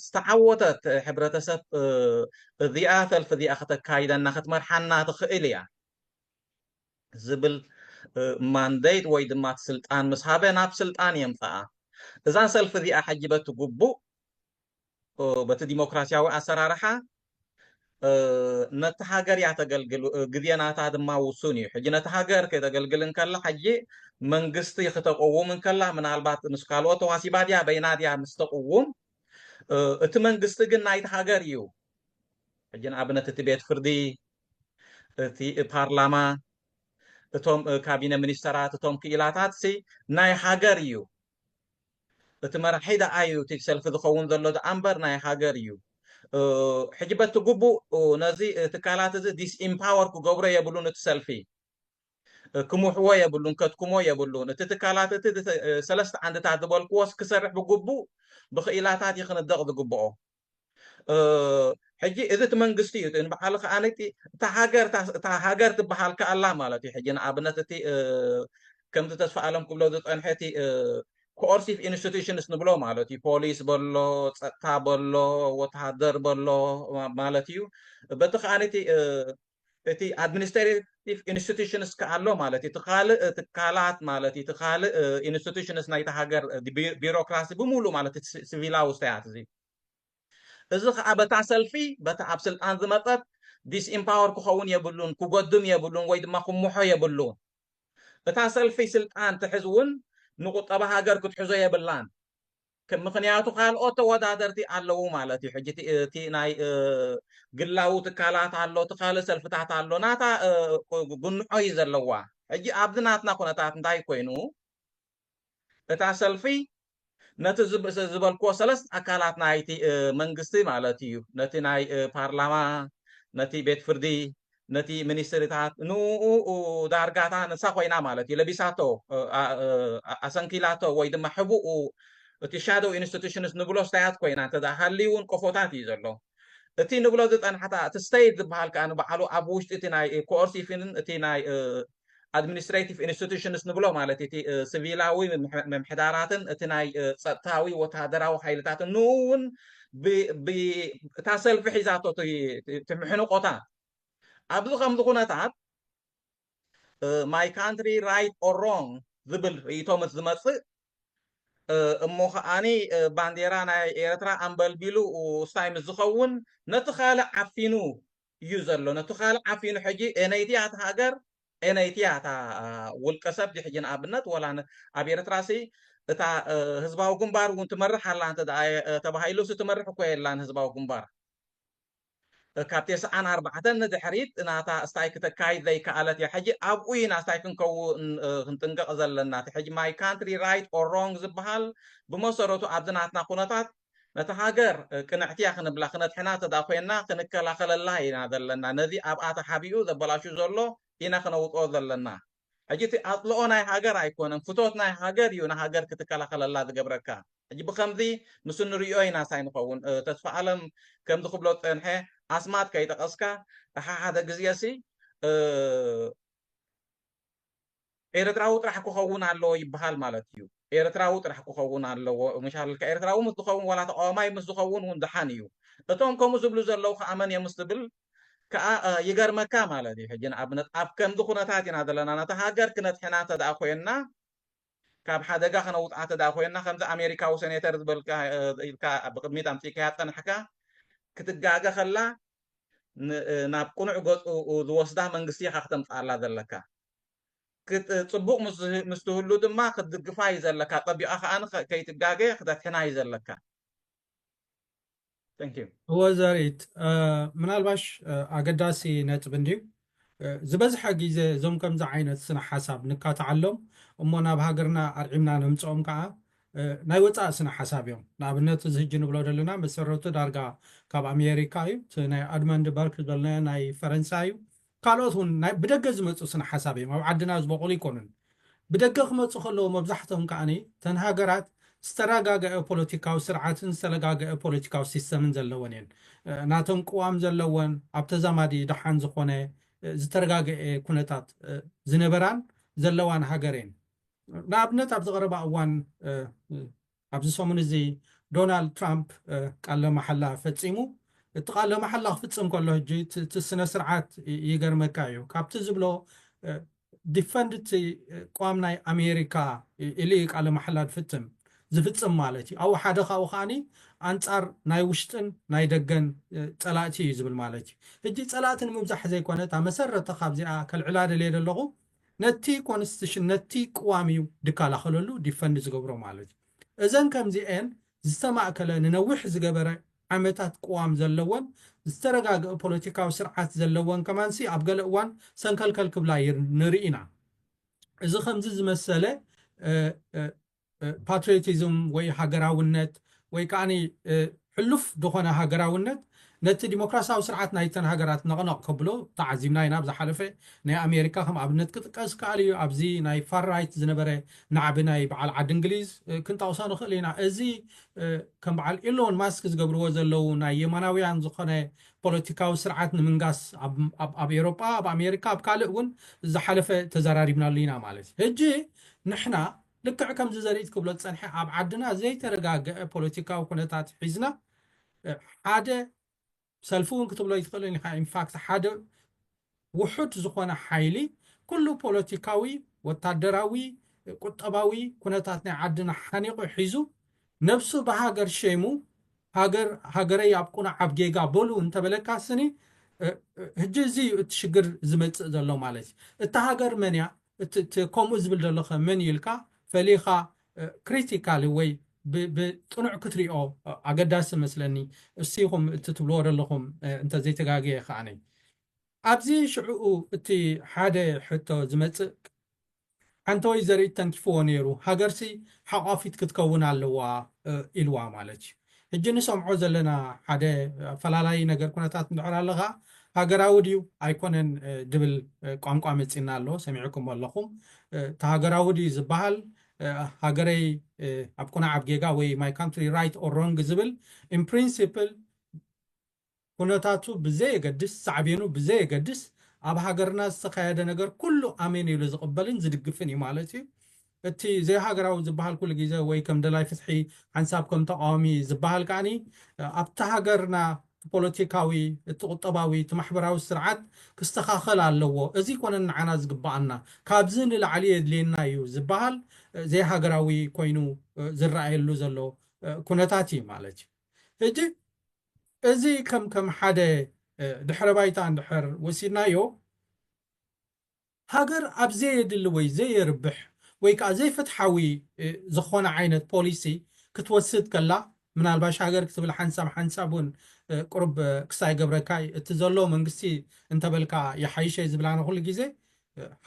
ዝተዓወተት ሕብረተሰብ እዚኣ ሰልፊ እዚኣ ከተካይደና ክትመርሓና ትኽእል እያ ዝብል ማንደይት ወይ ድማ ስልጣን ምስ ሃበ ናብ ስልጣን የምፅኣ። እዛ ሰልፊ እዚኣ ሕጂ በቲ ግቡእ በቲ ዲሞክራሲያዊ ኣሰራርሓ ነቲ ሃገር እያ ተገልግል። ግዜ ናታ ድማ ውሱን እዩ። ሕጂ ነቲ ሃገር ከተገልግል እንከላ ሕጂ መንግስቲ ክተቀውም እንከላ ምናልባት ምስ ካልኦት ተዋሲባ ድያ በይና ድያ ምስ ተቅውም እቲ መንግስቲ ግን ናይቲ ሃገር እዩ። ሕጂ ንኣብነት እቲ ቤት ፍርዲ እቲ ፓርላማ፣ እቶም ካቢነ ሚኒስተራት፣ እቶም ክኢላታት ሲ ናይ ሃገር እዩ። እቲ መራሒ ደኣ እዩ እቲ ሰልፊ ዝኸውን ዘሎ ደኣ እምበር ናይ ሃገር እዩ። ሕጂ በቲ ግቡእ ነዚ ትካላት እዚ ዲስኢምፓወር ክገብሮ የብሉን። እቲ ሰልፊ ክምሕዎ የብሉን፣ ከድክሞ የብሉን። እቲ ትካላት እቲ ሰለስተ ዓንድታት ዝበልክዎስ ክሰርሕ ብግቡእ ብክኢላታት እዩ ክንደቕ ዝግብኦ። ሕጂ እዚ እቲ መንግስቲ እዩ ንባዕሉ ከዓነይቲ እታ ሃገር እታ ሃገር ትበሃል ከኣላ ማለት እዩ። ሕጂ ንኣብነት እቲ ከምቲ ተስፋ ኣለም ክብሎ ዝፀንሐ እቲ ኮኦርሲቭ ኢንስቲቱሽንስ ንብሎ ማለት እዩ። ፖሊስ በሎ፣ ፀጥታ በሎ፣ ወተሃደር በሎ ማለት እዩ። በቲ ከዓነይቲ እቲ ኣድሚኒስትሬቲቭ ኢንስቲቱሽንስ ከኣሎ ማለት እዩ። እቲ ካልእ ትካላት ማለት እዩ። እቲ ካልእ ኢንስቲቱሽንስ ናይቲ ሃገር ቢሮክራሲ ብምሉእ ማለት እቲ ሲቪላዊ ውስተያት እዚ እዚ ከዓ በታ ሰልፊ በታ ኣብ ስልጣን ዝመፀት ዲስኢምፓወር ክኸውን የብሉን፣ ክጎድም የብሉን ወይ ድማ ክምሖ የብሉን። እታ ሰልፊ ስልጣን ትሕዝ እውን ንቁጠባ ሃገር ክትሕዞ የብላን። ምክንያቱ ካልኦት ተወዳደርቲ ኣለዉ ማለት እዩ። ሕጂ እቲ ናይ ግላዊ ትካላት ኣሎ፣ እቲ ካልእ ሰልፍታት ኣሎ፣ ናታ ጉንዖ እዩ ዘለዋ። ሕጂ ኣብዚ ናትና ኩነታት እንታይ ኮይኑ እታ ሰልፊ ነቲ ዝበልክዎ ሰለስተ ኣካላት ናይቲ መንግስቲ ማለት እዩ፣ ነቲ ናይ ፓርላማ፣ ነቲ ቤት ፍርዲ፣ ነቲ ሚኒስትሪታት ንኡ ዳርጋታ ንሳ ኮይና ማለት እዩ ለቢሳቶ፣ ኣሰንኪላቶ ወይ ድማ ሕቡኡ እቲ ሻዶው ኢንስቲቱሽንስ ንብሎ ስታያት ኮይና እንተ ሃልዩ እውን ቆፎታት እዩ ዘሎ። እቲ ንብሎ ዝፀናሕታ እቲ ስቴት ዝበሃል ከዓ ንባዕሉ ኣብ ውሽጢ እቲ ናይ ኮኦርሲቭን እቲ ናይ ኣድሚኒስትሬቲቭ ኢንስቲቱሽንስ ንብሎ ማለት እቲ ስቪላዊ ምምሕዳራትን እቲ ናይ ፀጥታዊ ወተሃደራዊ ሓይልታትን ንኡ እውን እታ ሰልፊ ሒዛቶ ትምሕንቆታ ኣብዚ ከምዚ ኩነታት my country right or wrong ዝብል ርእይቶ ምስ ዝመፅእ እሞ ከዓኒ ባንዴራ ናይ ኤርትራ ኣንበልቢሉ ስታይ ምስ ዝኸውን ነቲ ካልእ ዓፊኑ እዩ ዘሎ። ነቲ ካልእ ዓፊኑ ሕጂ ኤነይትያ እታ ሃገር፣ ኤነይትያ እታ ውልቀ ሰብ ሕጂ ንኣብነት ወላ ኣብ ኤርትራ ሲ እታ ህዝባዊ ግንባር እውን ትመርሕ ኣላ እንተ ተባሂሉ ሲ ትመርሕ እኮ የላን ህዝባዊ ግንባር። ካብ ተስዓን ኣርባዕተን ንድሕሪት ናታ ስታይ ክተካይድ ዘይከኣለት እያ። ሕጂ ኣብኡ ኢና ስታይ ክንከውን ክንጥንቀቕ ዘለና። እቲ ሕጂ my country right or wrong ዝበሃል ብመሰረቱ ኣብዚ ናትና ኩነታት ነቲ ሃገር ቅንዕቲ እያ ክንብላ ክነድሕና እንተ ኮይንና ክንከላኸለላ ኢና ዘለና። ነዚ ኣብኣ ተሓቢኡ ዘበላሹ ዘሎ ኢና ክነውፅኦ ዘለና። ሕጂ እቲ ኣፅልኦ ናይ ሃገር ኣይኮነን፣ ፍቶት ናይ ሃገር እዩ ንሃገር ክትከላኸለላ ዝገብረካ። ሕጂ ብከምዚ ምስ ንሪኦ ኢና ሳይ ንኸውን። ተስፋ ኣለም ከምዚ ክብሎ ዝፀንሐ ኣስማት ከይጠቐስካ ሓደ ግዜ ሲ ኤርትራዊ ጥራሕ ክኸውን ኣለዎ ይበሃል ማለት እዩ። ኤርትራዊ ጥራሕ ክኸውን ኣለዎ። መሻልካ ኤርትራዊ ምስ ዝኸውን ዋላ ተቃዋማይ ምስ ዝኸውን እውን ድሓን እዩ። እቶም ከምኡ ዝብሉ ዘለዉ ከዓ መን እዮም ምስ ትብል ከዓ ይገርመካ ማለት እዩ። ሕጂ ንኣብነት ኣብ ከምዚ ኩነታት ኢና ዘለና። ነታ ሃገር ክነድሕና እንተ ኮይንና ካብ ሓደጋ ክነውፅኣ እንተ ኮይንና ከምዚ ኣሜሪካዊ ሴኔተር ዝበልካ ኢልካ ብቅድሚት ኣምፂእካያ ፀናሕካ ክትጋገ ከላ ናብ ቅኑዕ ገፁ ዝወስዳ መንግስቲ ኢኻ ክተምፅኣላ ዘለካ። ጽቡቕ ምስ ትህሉ ድማ ክትድግፋ እዩ ዘለካ። ፀቢቓ ከዓ ከይትጋገ ክተድሕና እዩ ዘለካ። እወ ዘርኢት፣ ምናልባሽ ኣገዳሲ ነጥብ እንድዩ። ዝበዝሐ ግዜ እዞም ከምዚ ዓይነት ስነ ሓሳብ ንካትዓሎም እሞ ናብ ሃገርና ኣርዒምና ነምፅኦም ከዓ ናይ ወፃኢ ስነ ሓሳብ እዮም። ንኣብነት እዚ ሕጂ ንብሎ ዘለና መሰረቱ ዳርጋ ካብ ኣሜሪካ እዩ። እቲ ናይ ኣድመንድ በርክ ዝበልናዮ ናይ ፈረንሳ እዩ። ካልኦት እውን ናይ ብደገ ዝመፁ ስነ ሓሳብ እዮም። ኣብ ዓድና ዝበቑሉ ኣይኮኑን። ብደገ ክመፁ ከለዉ መብዛሕትኦም ከዓኒ እተን ሃገራት ዝተረጋገአ ፖለቲካዊ ስርዓትን ዝተረጋገአ ፖለቲካዊ ሲስተምን ዘለወን እየን። ናቶም ቅዋም ዘለወን ኣብ ተዛማዲ ደሓን ዝኾነ ዝተረጋገአ ኩነታት ዝነበራን ዘለዋን ሃገር እየን። ንኣብነት ኣብ ዝቐረባ እዋን ኣብዚ ሰሙን እዚ ዶናልድ ትራምፕ ቃለ መሓላ ፈፂሙ። እቲ ቃለ መሓላ ክፍፅም ከሎ ሕጂ እቲ ስነ ስርዓት ይገርመካ እዩ። ካብቲ ዝብሎ ዲፈንድ እቲ ቅዋም ናይ ኣሜሪካ ኢሉ እዩ ቃለ መሓላ ዝፍፅም ዝፍፅም ማለት እዩ። ኣብኡ ሓደ ካብኡ ከዓኒ ኣንፃር ናይ ውሽጥን ናይ ደገን ፀላእቲ እዩ ዝብል ማለት እዩ። ሕጂ ፀላእቲ ንምብዛሕ ዘይኮነ እታ መሰረተ ካብዚኣ ከልዕላ ደልየ ዘለኹ ነቲ ኮንስቲቱሽን ነቲ ቅዋም እዩ ድከላኸለሉ ዲፈንድ ዝገብሮ ማለት እዩ። እዘን ከምዚኤን ዝተማእከለ ንነዊሕ ዝገበረ ዓመታት ቅዋም ዘለወን ዝተረጋገአ ፖለቲካዊ ስርዓት ዘለወን ከማንሲ ኣብ ገለ እዋን ሰንከልከል ክብላ ይር- ንርኢ ኢና። እዚ ከምዚ ዝመሰለ እ፣ እ፣ እ፣ ፓትሪዮቲዝም ወይ ሃገራውነት ወይ ከዓኒ እ፣ ሕሉፍ ዝኾነ ሃገራውነት ነቲ ዲሞክራሲያዊ ስርዓት ናይተን ሃገራት ነቕነቕ ከብሎ ተዓዚብና ኢና። ኣብ ዝሓለፈ ናይ ኣሜሪካ ከም ኣብነት ክጥቀስ ከኣል እዩ። ኣብዚ ናይ ፋር ራይት ዝነበረ ናዕቢ ናይ በዓል ዓዲ እንግሊዝ እ፣ ክንጠቕሶ ንኽእል ኢና። እዚ እ፣ ከም በዓል ኢሎን ማስክ ዝገብርዎ ዘለዉ ናይ የማናውያን ዝኾነ ፖለቲካዊ ስርዓት ንምንጋስ ኣብ- ኣብ ኣብ ኤሮጳ፣ ኣብ ኣሜሪካ፣ ኣብ ካልእ እውን ዝሓለፈ ተዘራሪብናሉ ኢና ማለት እዩ። ሕጂ ንሕና ልክዕ ከምዚ ዘርኢት ክብሎ ዝጸንሐ ኣብ ዓድና ዘይተረጋገአ ፖለቲካዊ ኩነታት ሒዝና እ፣ ሓደ ሰልፊ እውን ክትብሎ ይትኽእልን ኢኻ። ኢንፋክት ሓደ ውሑድ ዝኾነ ሓይሊ ኩሉ ፖለቲካዊ፣ ወታደራዊ፣ ቁጠባዊ ኩነታት ናይ ዓድና ሓኒቑ ሒዙ ነብሱ ብሃገር ሸይሙ ሃገር ሃገረይ ኣብ ቁኑዕ ኣብ ጌጋ በሉ እንተበለካ ስኒ እ፣ እ፣ ሕጂ እዚ እዩ እቲ ሽግር ዝመጽእ ዘሎ ማለት እዩ። እታ ሃገር መን እያ? እቲ እቲ ከምኡ ዝብል ዘሎ ኸ መን እዩ ኢልካ ፈሊኻ ክሪቲካሊ ወይ ብ- ብጥኑዕ ክትሪኦ ኣገዳሲ መስለኒ። እሱ ይኹም እቲ ትብልዎ ዘለኹም እ፣ እንተዘይተጋግየ ከዓነይ ኣብዚ ሽዕኡ እቲ ሓደ ሕቶ ዝመጽእ ሓንተወይ ዘርኢ ተንኪፍዎ ነይሩ። ሃገርሲ ሓቋፊት ክትከውን ኣለዋ እ፣ ኢልዋ ማለት እዩ። ሕጂ ንሰምዖ ዘለና ሓደ ኣፈላላይ ነገር ኩነታት እንድሕር ኣለኻ ሃገራዊ ድዩ ኣይኮነን እ፣ ድብል እ፣ ቋንቋ መጺና ኣሎ። ሰሚዕኩም ኣለኹም። እ፣ እቲ ሃገራዊ ድዩ ዝበሃል እ፣ ሃገረይ እ፣ ኣብ ቁናዕ ኣብ ጌጋ ወይ my country right or wrong ዝብል in principle ኩነታቱ ብዘየገድስ ሳዕቤኑ ብዘየገድስ ኣብ ሃገርና ዝተኻየደ ነገር ኩሉ ኣሜን ኢሉ ዝቕበልን ዝድግፍን እዩ ማለት እዩ። እቲ ዘይሃገራዊ ዝበሃል ኩሉ ግዜ ወይ ከም ደላይ ፍትሒ ሓንሳብ ከም ተቃዋሚ ዝበሃል ከዓኒ ኣብቲ ሃገርና እቲ ፖለቲካዊ እቲ ቁጠባዊ እቲ ማሕበራዊ ስርዓት ክስተኻኸል ኣለዎ። እዚ ኮነ ንዓና ዝግበኣና ካብዚ ንላዕሊ የድልየና እዩ ዝበሃል ዘይሃገራዊ ኮይኑ ዝረኣየሉ ዘሎ ኩነታት እዩ ማለት እዩ። ሕጂ እዚ ከም ከም ሓደ ድሕረ ባይታ እንድሕር ወሲድናዮ ሃገር ኣብ ዘየድሊ ወይ ዘየርብሕ ወይ ከዓ ዘይፍትሓዊ ዝኾነ ዓይነት ፖሊሲ ክትወስድ ከላ ምናልባሽ ሃገር ክትብል ሓንሳብ ሓንሳብ እውን ቁሩብ ክሳይ ገብረካይ እቲ ዘሎ መንግስቲ እንተበልካ ይሓይሸ ዝብላና ኩሉ ግዜ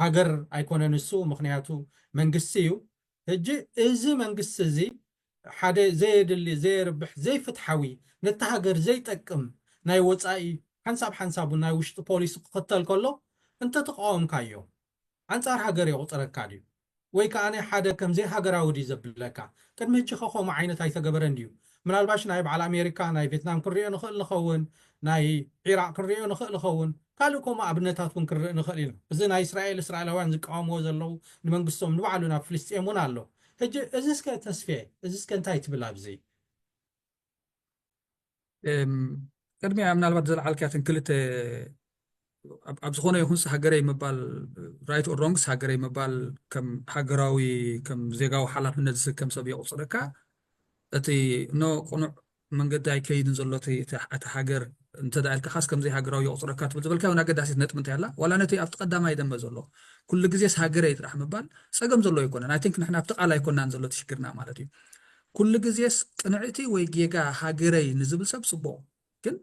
ሃገር ኣይኮነ ንሱ ምክንያቱ መንግስቲ እዩ። ሕጂ እዚ መንግስቲ እዚ ሓደ ዘየድሊ ዘየርብሕ ዘይፍትሓዊ ነቲ ሃገር ዘይጠቅም ናይ ወፃኢ ሓንሳብ ሓንሳቡ ናይ ውሽጢ ፖሊሲ ክኽተል ከሎ እንተተቃወምካዮ ኣንፃር ሃገር የቁፅረካ ድዩ? ወይ ከዓ ሓደ ከምዘይ ሃገራዊ ድዩ ዘብለካ? ቅድሚ ሕጂ ከ ከምኡ ዓይነት ኣይተገበረን ድዩ? ምናልባሽ ናይ በዓል ኣሜሪካ ናይ ቬትናም ክንሪኦ ንኽእል ንኸውን፣ ናይ ዒራቅ ክንሪኦ ንኽእል ንኸውን፣ ካልእ ከምኡ ኣብነታት እውን ክንርኢ ንኽእል ኢና። እዚ ናይ እስራኤል እስራኤላውያን ዝቃወምዎ ዘለዉ ንመንግስቶም ንባዕሉ ናብ ፍልስጤም እውን ኣሎ። ሕጂ እዚ እስከ ተስፌ እዚ እስከ እንታይ ትብል ኣብዚ? ቅድሚያ ምናልባት ዘለዓልካትን ክልተ ኣብ ዝኾነ ይኹንስ ሃገረይ ምባል right or wrongs ሃገረይ ምባል ከም ሃገራዊ ከም ዜጋዊ ሓላፍነት ዝስከም ሰብ የቑፅረካ እቲ ኖ ቅኑዕ መንገዲ ኣይከይድን ዘሎ እቲ ሃገር እንተ ኢልካ ካስ ከምዘይ ሃገራዊ የቑፅረካ ትብል ዝበልካ እውን ኣገዳሲት ነጥቢ እንታይ ኣላ ዋላ ነቲ ኣብቲ ቀዳማይ ደንበ ዘሎ ኩሉ ግዜስ ሃገረይ ጥራሕ ምባል ፀገም ዘሎ ኣይኮነን I think ንሕና ኣብቲ ቃል ኣይኮናን ዘሎ እቲ ሽግርና ማለት እዩ ኩሉ ግዜስ ቅንዕቲ ወይ ጌጋ ሃገረይ ንዝብል ሰብ ፅቡቕ ግን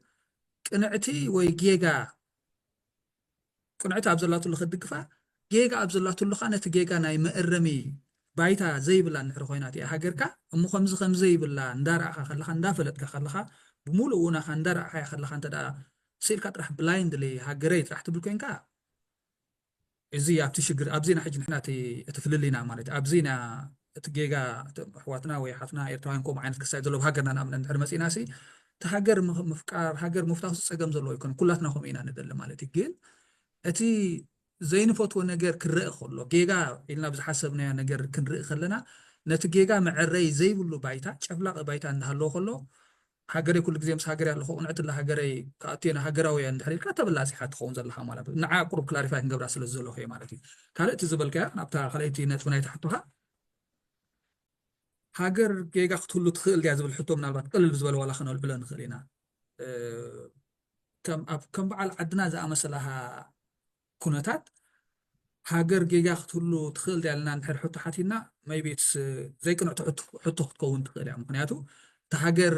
ቅንዕቲ ወይ ጌጋ ቅንዕቲ ኣብ ዘላትሉ ክትድግፋ ጌጋ ኣብ ዘላትሉ ከዓ ነቲ ጌጋ ናይ መእረሚ ባይታ ዘይብላ እንድሕር ኮይና እቲኣ ሃገርካ እሞ ከምዚ ከምዘይብላ እንዳረኣኻ ከለኻ እንዳፈለጥካ ከለኻ ብምሉእ እውናኻ እንዳረኣኻያ ከለኻ እንተ ስኢልካ ጥራሕ blindly ሃገረይ ጥራሕ ትብል ኮይንካ እዚ ኣብቲ ሽግር ኣብዚና ሕጂ ንሕና እቲ ፍልልይና ማለት ኣብዚና እቲ ጌጋ ኣሕዋትና ወይ ሓትና ኤርትራውያን ከምኡ ዓይነት ክሳይ ዘሎ ሃገርና ንኣብነት እንድሕር መፂና ሲ እቲ ሃገር ምፍቃር ሃገር ምፍታው ፀገም ዘለዎ ይኮነ ኩላትና ከምኡ ኢና ንደሊ ማለት እዩ ግን እቲ ዘይንፈትዎ ነገር ክረእ ከሎ ጌጋ ኢልና ብዝሓሰብናዮ ነገር ክንርኢ ከለና ነቲ ጌጋ መዐረይ ዘይብሉ ባይታ ጨፍላቂ ባይታ እንዳሃለዎ ከሎ ሃገረይ ኩሉ ግዜ ምስ ሃገረይ ኣለኹ ቅንዕቲ ኣላ ሃገረይ ክኣቱ እየ ንሃገራዊ እየ እንድሕር ኢልካ ተበላፂኻ ትኸውን ዘለኻ ማለት እዩ ንዓ ቁሩብ clarify ክንገብራ ስለ ዝደለኹ እየ ማለት እዩ ካልእ እቲ ዝበልካያ ናብታ ካልኣይቲ ነጥቢ ናይታ ሕቶኻ ሃገር ጌጋ ክትህሉ ትኽእል ድያ ዝብል ሕቶ ምናልባት ቅልል ብዝበለ ዋላ ከነልዕሎ ንኽእል ኢና ከም በዓል ዓድና ዝኣመሰላኻ ኩነታት ሃገር ጌጋ ክትህሉ ትኽእል ድያ ኢልና እንድሕር ሕቶ ሓቲትና maybe it's ዘይቅንዕቲ ሕቶ ክትከውን ትኽእል እያ ምክንያቱ እቲ ሃገር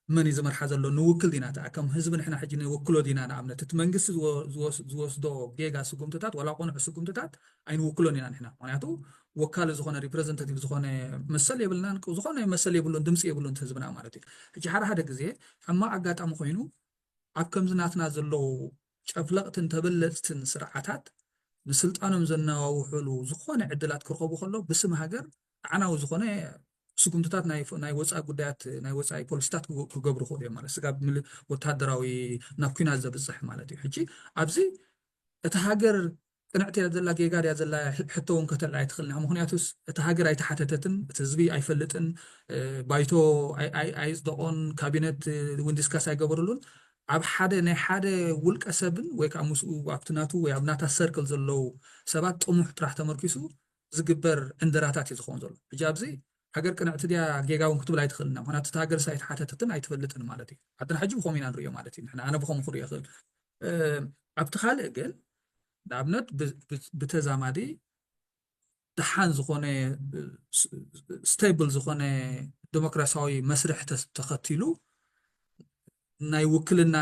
መን እዩ ዝመርሓ ዘሎ? ንውክል ዲና? እታ ከም ህዝቢ ንሕና ሕጂ ንውክሎ ዲና? ንኣብነት እቲ መንግስቲ ዝወስዶ ጌጋ ስጉምትታት ዋላ ቅኑዕ ስጉምትታት ኣይንውክሎን ኢና ንሕና። ምክንያቱ ወካሊ ዝኾነ፣ ሪፕረዘንታቲቭ ዝኾነ መሰል የብልናን። ዝኾነ መሰል የብሉን፣ ድምፂ የብሉን ህዝብና ማለት እዩ። ሕጂ ሓደ ሓደ ግዜ ሕማቕ ኣጋጣሚ ኮይኑ ኣብ ከምዚ ናትና ዘለዉ ጨፍለቕትን ተበለፅትን ስርዓታት ንስልጣኖም ዘነዋውሕሉ ዝኾነ ዕድላት ክረኸቡ ከሎ ብስም ሃገር ኣዕናዊ ዝኾነ ስጉምትታት ናይ ወፃኢ ጉዳያት፣ ናይ ወፃኢ ፖሊሲታት ክገብሩ ክእሉ እዮም ማለት ስጋብ ወታደራዊ ናብ ኩናት ዘብፅሕ ማለት እዩ። ሕጂ ኣብዚ እቲ ሃገር ቅንዕቲ እያ ዘላ ጌጋ ድያ ዘላ ሕቶ እውን ከተልዓ ኣይትኽእልን። ምክንያቱስ እቲ ሃገር ኣይተሓተተትን፣ እቲ ህዝቢ ኣይፈልጥን፣ ባይቶ ኣይፅደቆን፣ ካቢነት እውን ዲስካስ ኣይገበረሉን። ኣብ ሓደ ናይ ሓደ ውልቀ ሰብን ወይ ከዓ ምስኡ ኣብቲ ናቱ ወይ ኣብ ናታ ሰርክል ዘለዉ ሰባት ጥሙሕ ጥራሕ ተመርኪሱ ዝግበር ዕንደራታት እዩ ዝኸውን ዘሎ። ሕጂ ኣብዚ ሃገር ቅንዕቲ ድያ ጌጋ እውን ክትብል ኣይትኽእልና። ምክንያቱ እቲ ሃገርስ ኣይተሓተተትን ኣይትፈልጥን ማለት እዩ። ዓድና ሕጂ ብኸምኡ ኢና ንሪኦ ማለት እዩ። ንሕና ኣነ ብኸምኡ ክሪኦ ይኽእል። ኣብቲ ካልእ ግን ንኣብነት ብተዛማዲ ደሓን ዝኾነ ስቴብል ዝኾነ ዲሞክራሲያዊ መስርሕ ተኸቲሉ ናይ ውክልና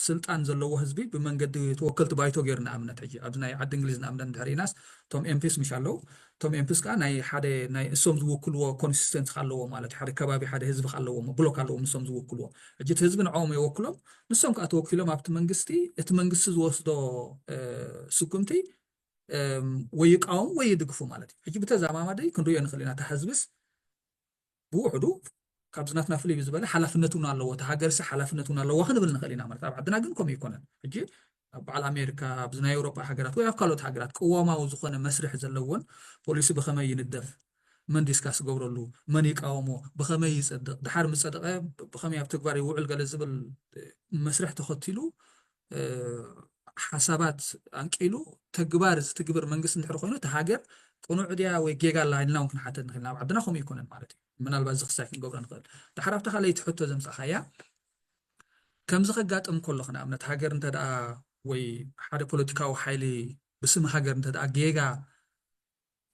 ስልጣን ዘለዎ ህዝቢ ብመንገዲ ተወከልቲ ባይቶ ገይሩ ንኣብነት ሕጂ ኣብዚ ናይ ዓዲ እንግሊዝ ንኣብነት እንድሕር ኢናስ እቶም ኤምፒስ ምሽ ኣለዉ። እቶም ኤምፒስ ከዓ ናይ ሓደ ናይ እሶም ዝውክልዎ ኮንስቲትዌንሲ ኣለዎ ማለት ሓደ ከባቢ ሓደ ህዝቢ ኣለዎ ብሎክ ኣለዎም ንሶም ዝውክልዎ። ሕጂ እቲ ህዝቢ ንዕኦም የወክሎም። ንሶም ከዓ ተወኪሎም ኣብቲ መንግስቲ እቲ መንግስቲ ዝወስዶ ስጉምቲ ወይ ይቃወሙ ወይ ይድግፉ ማለት እዩ። ሕጂ ብተዛማማዲ ክንሪኦ ንኽእል ኢና። እታ ህዝብስ ብውሕዱ ካብዚ ናትና ፍልይ ብዝበለ ሓላፍነት እውን ኣለዎ። እታ ሃገርሲ ሓላፍነት እውን ኣለዋ ክንብል ንኽእል ኢና ማለት። ኣብ ዓድና ግን ከምኡ ይኮነን። ሕጂ ኣብ በዓል ኣሜሪካ ኣብዚ ናይ ኤውሮጳ ሃገራት ወይ ኣብ ካልኦት ሃገራት ቅዋማዊ ዝኾነ መስርሕ ዘለዎን ፖሊሲ ብኸመይ ይንደፍ፣ መን ዲስካስ ዝገብረሉ፣ መን ይቃወሞ፣ ብኸመይ ይጸድቕ፣ ድሓር ምጸደቐ ብኸመይ ኣብ ተግባር ይውዕል ገለ ዝብል መስርሕ ተኸቲሉ ሓሳባት ኣንቂሉ ተግባር ዝትግብር መንግስቲ እንድሕር ኮይኑ እቲ ሃገር ቅኑዕ ድያ ወይ ጌጋ ኣላ ኢልና እውን ክንሓተት ንኽእል። ኣብ ዓድና ከምኡ ይኮነን ማለት እዩ። ምናልባት እዚ ክሳይ ክንገብሮ ንኽእል። ድሓር ኣብታ ካልኣይቲ ሕቶ ዘምፃእኻያ ከምዚ ከጋጥም ከሎ ንኣብነት ሃገር እንተ ደኣ ወይ ሓደ ፖለቲካዊ ሓይሊ ብስም ሃገር እንተ ደኣ ጌጋ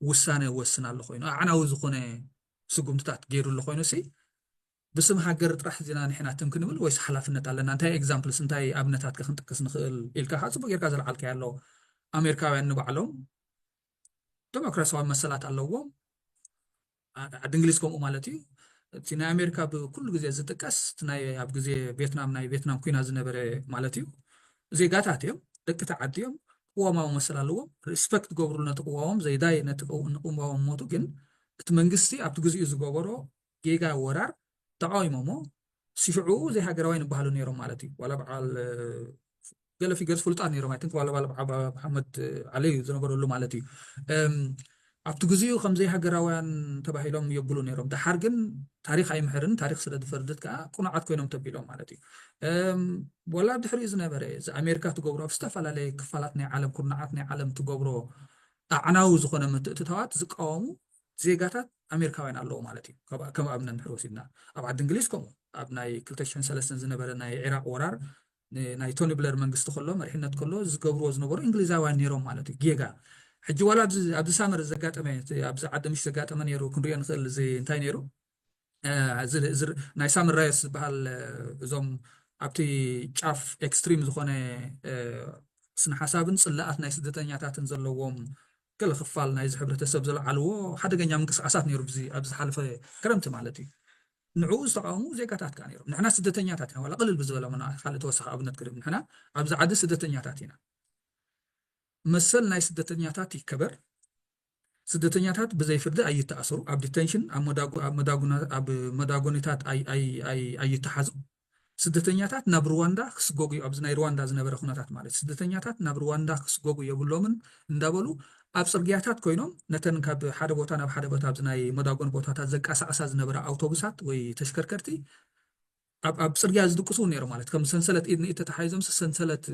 ውሳነ ወስን ኣሎ ኮይኑ ኣዕናዊ ዝኾነ ስጉምትታት ገይሩ ኣሎ ኮይኑ ሲ ብስም ሃገር ጥራሕ ዜና ንሕና ትም ክንብል ወይስ ሓላፍነት ኣለና? እንታይ ኤግዛምፕልስ እንታይ ኣብነታት ከ ክንጠቅስ ንኽእል ኢልካ ከዓ ፅቡቅ ጌርካ ዘልዓልካዮ ኣሎ። ኣሜሪካውያን ንባዕሎም ዲሞክራሲያዊ መሰላት ኣለዎም። ዓዲ እንግሊዝ ከምኡ ማለት እዩ። እቲ ናይ ኣሜሪካ ብኩሉ ግዜ ዝጥቀስ እቲ ናይ ኣብ ግዜ ቬትናም ናይ ቬትናም ኩና ዝነበረ ማለት እዩ። ዜጋታት እዮም፣ ደቂ እቲ ዓዲ እዮም፣ ቅዋማዊ መሰል ኣለዎም። ሪስፐክት ገብሩ ነቲ ቅዋሞም ዘይዳይ ነቲ ንቅዋሞም ሞቱ ግን እቲ መንግስቲ ኣብቲ ግዚኡ ዝገበሮ ጌጋ ወራር ተቃዊሞሞ ሲሽዑ ዘይሃገራውያን ይበሃሉ ነይሮም ማለት እዩ። ዋላ በዓል ገለ ፊገርስ ፍሉጣት ነይሮም ኣይ ቲንክ ዋላ በዓል መሓመድ ዓሊ እዩ ዝነበረሉ ማለት እዩ። ኣብቲ ግዜኡ ከም ዘይሃገራውያን ተባሂሎም የብሉ ነይሮም። ደሓር ግን ታሪክ ኣይምሕርን ታሪክ ስለ ዝፈርድት ከዓ ቁኑዓት ኮይኖም ተቢሎም ማለት እዩ። ዋላ ድሕሪኡ ዝነበረ እዚ ኣሜሪካ ትገብሮ ኣብ ዝተፈላለየ ክፋላት ናይ ዓለም ኩርናዓት ናይ ዓለም ትገብሮ ኣዕናዊ ዝኾነ ምትእትታዋት ዝቃወሙ ዜጋታት ኣሜሪካውያን ኣለዉ ማለት እዩ። ከም ኣብነት እንድሕር ወሲድና ኣብ ዓዲ እንግሊዝ ከምኡ ኣብ ናይ ክልተ ሽሕን ሰለስተን ዝነበረ ናይ ዒራቅ ወራር ናይ ቶኒ ብለር መንግስቲ ከሎ መሪሕነት ከሎ ዝገብርዎ ዝነበሩ እንግሊዛውያን ነይሮም ማለት እዩ። ጌጋ ሕጂ ዋላ ኣብዚ ሳመር ዘጋጠመ ኣብዚ ዓዲ ምሽ ዘጋጠመ ነይሩ ክንሪኦ ንኽእል እዚ እንታይ ነይሩ ናይ ሳመር ራዮትስ ዝበሃል እዞም ኣብቲ ጫፍ ኤክስትሪም ዝኾነ ስነ ሓሳብን ፅላኣት ናይ ስደተኛታትን ዘለዎም ገለ ክፋል ናይዚ ሕብረተሰብ ዘልዓልዎ ሓደገኛ ምንቅስቃሳት ነይሩ ኣብዚ ዝሓለፈ ክረምቲ ማለት እዩ። ንዕኡ ዝተቃወሙ ዜጋታት ከዓ ነይሮም። ንሕና ስደተኛታት ኢና። ዋላ ቅልል ብዝበለ መና ካልእ ተወሳኺ ኣብነት ክድም ንሕና ኣብዚ ዓዲ ስደተኛታት ኢና። መሰል ናይ ስደተኛታት ይከበር። ስደተኛታት ብዘይ ፍርዲ ኣይተኣሰሩ፣ ኣብ ዲቴንሽን ኣብ መዳጎኒታት ኣይተሓዙ። ስደተኛታት ናብ ሩዋንዳ ክስጎጉ እዩ። ኣብዚ ናይ ሩዋንዳ ዝነበረ ኩነታት ማለት ስደተኛታት ናብ ሩዋንዳ ክስጎጉ የብሎምን እንዳበሉ ኣብ ፅርግያታት ኮይኖም ነተን ካብ ሓደ ቦታ ናብ ሓደ ቦታ ኣብዚ ናይ መዳጎን ቦታታት ዘንቀሳቀሳ ዝነበረ ኣውቶቡሳት ወይ ተሽከርከርቲ ኣብ ኣብ ፅርግያ ዝድቅሱ እውን ነይሮም ማለት ከም ሰንሰለት ኢድ ንኢድ ተተሓይዞም ሰንሰለት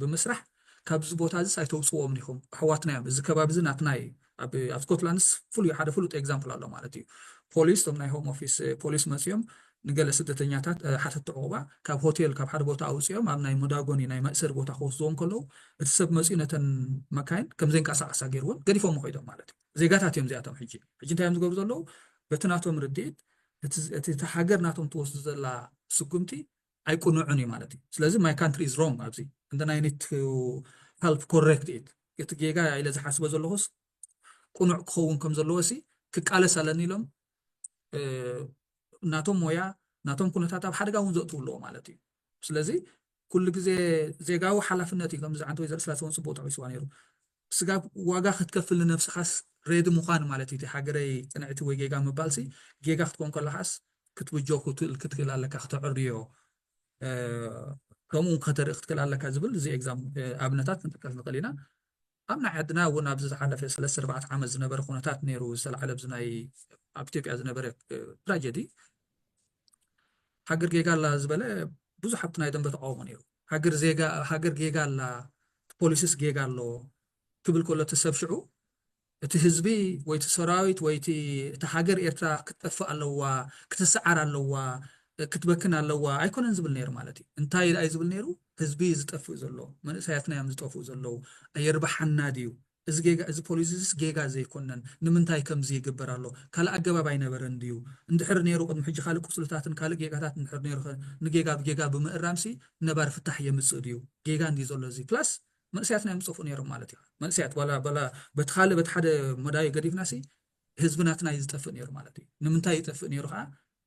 ብምስራሕ ካብዚ ቦታ እዚ ኣይተውፅዎም ዲኹም ኣሕዋትና እዮም እዚ ከባቢ እዚ ናትና እዩ። ኣብ ስኮትላንድስ ፍሉይ ሓደ ፍሉጥ ኤግዛምፕል ኣሎ ማለት እዩ። ፖሊስ እቶም ናይ ሆም ኦፊስ ፖሊስ መፅኦም ንገለ ስደተኛታት ሓተቲ ዕቑባ ካብ ሆቴል ካብ ሓደ ቦታ ኣውፅኦም ኣብ ናይ መዳጎኒ ናይ መእሰሪ ቦታ ክወስድዎም ከለዉ እቲ ሰብ መፅኡ ነተን መካይን ከም ዘይንቀሳቀሳ ገይርዎም ገዲፎም ከይዶም ማለት እዩ። ዜጋታት እዮም እዚኣቶም ሕጂ ሕጂ እንታይ እዮም ዝገብሩ ዘለዉ በቲ ናቶም ርድኢት እቲ እታ ሃገር ናቶም ትወስዱ ዘላ ስጉምቲ ኣይቁኑዕን እዩ ማለት እዩ። ስለዚ my country is wrong ኣብዚ and I need to help correct it። እቲ ጌጋ ኢለ ዝሓስቦ ዘለኹስ ቁኑዕ ክኸውን ከም ዘለዎ ሲ ክቃለስ ኣለኒ ኢሎም ናቶም ሞያ ናቶም ኩነታት ኣብ ሓደጋ እውን ዘእትው ኣለዎ ማለት እዩ። ስለዚ ኩሉ ግዜ ዜጋዊ ሓላፍነት እዩ። ከምዚ ዓንተ ወይዘር ስላሰ እውን ፅቡቅ ተቂስዋ ነይሩ። ስጋብ ዋጋ ክትከፍል ንነብስኻስ ሬዲ ምዃን ማለት እዩ። ሃገረይ ቅንዕቲ ወይ ጌጋ ምባልሲ ጌጋ ክትኮን ከለኻስ ክትብጆ ክትክእል ኣለካ፣ ክተዕርዮ ከምኡ ከተርኢ ክትክእል ኣለካ ዝብል እዚ ኤግዛም ኣብነታት ክንጥቀስ ንኽእል ኢና። ኣብ ናይ ዓድና እውን ኣብዚ ዝሓለፈ ሰለስተ ኣርባዕተ ዓመት ዝነበረ ኩነታት ነይሩ ዝተላዕለ ኣብዚ ናይ ኣብ ኢትዮጵያ ዝነበረ ትራጀዲ ሃገር ጌጋ ኣላ ዝበለ ብዙሕ ኣብቲ ናይ ደንበ ተቃውሞ ነይሩ። ሃገር ዜጋ ሃገር ጌጋ ኣላ፣ ፖሊሲስ ጌጋ ኣሎ ክብል ከሎ እቲ ሰብ ሽዑ እቲ ህዝቢ ወይ እቲ ሰራዊት ወይ እቲ እታ ሃገር ኤርትራ ክትጠፍእ ኣለዋ፣ ክትስዓር ኣለዋ፣ ክትበክን ኣለዋ ኣይኮነን ዝብል ነይሩ ማለት እዩ። እንታይ ደኣ እዩ ዝብል ነይሩ? ህዝቢ እዩ ዝጠፍእ ዘሎ፣ መንእሰያትና እዮም ዝጠፍኡ ዘለዉ፣ ኣየርብሓና ድዩ? እዚ ጌጋ እዚ ፖሊሲ እዚስ ጌጋ ዘይኮነን ንምንታይ ከምዚ ይግበር ኣሎ? ካልእ ኣገባብ ኣይነበረን ድዩ? እንድሕር ነይሩ ቅድሚ ሕጂ ካልእ ቁስልታትን ካልእ ጌጋታት እንድሕር ነይሩ ኸ ንጌጋ ብጌጋ ብምእራምሲ ነባሪ ፍታሕ የምጽእ ድዩ? ጌጋ እንድዩ ዘሎ እዚ ፕላስ መንእሰያትና እዮም ዝጠፍኡ ነይሮም ማለት እዩ። መንእሰያት ዋላ ዋላ በቲ ካልእ በቲ ሓደ መዳዩ ገዲፍናሲ ህዝቢ ናትና እዩ ዝጠፍእ ነይሩ ማለት እዩ። ንምንታይ ይጠፍእ ነይሩ ከዓ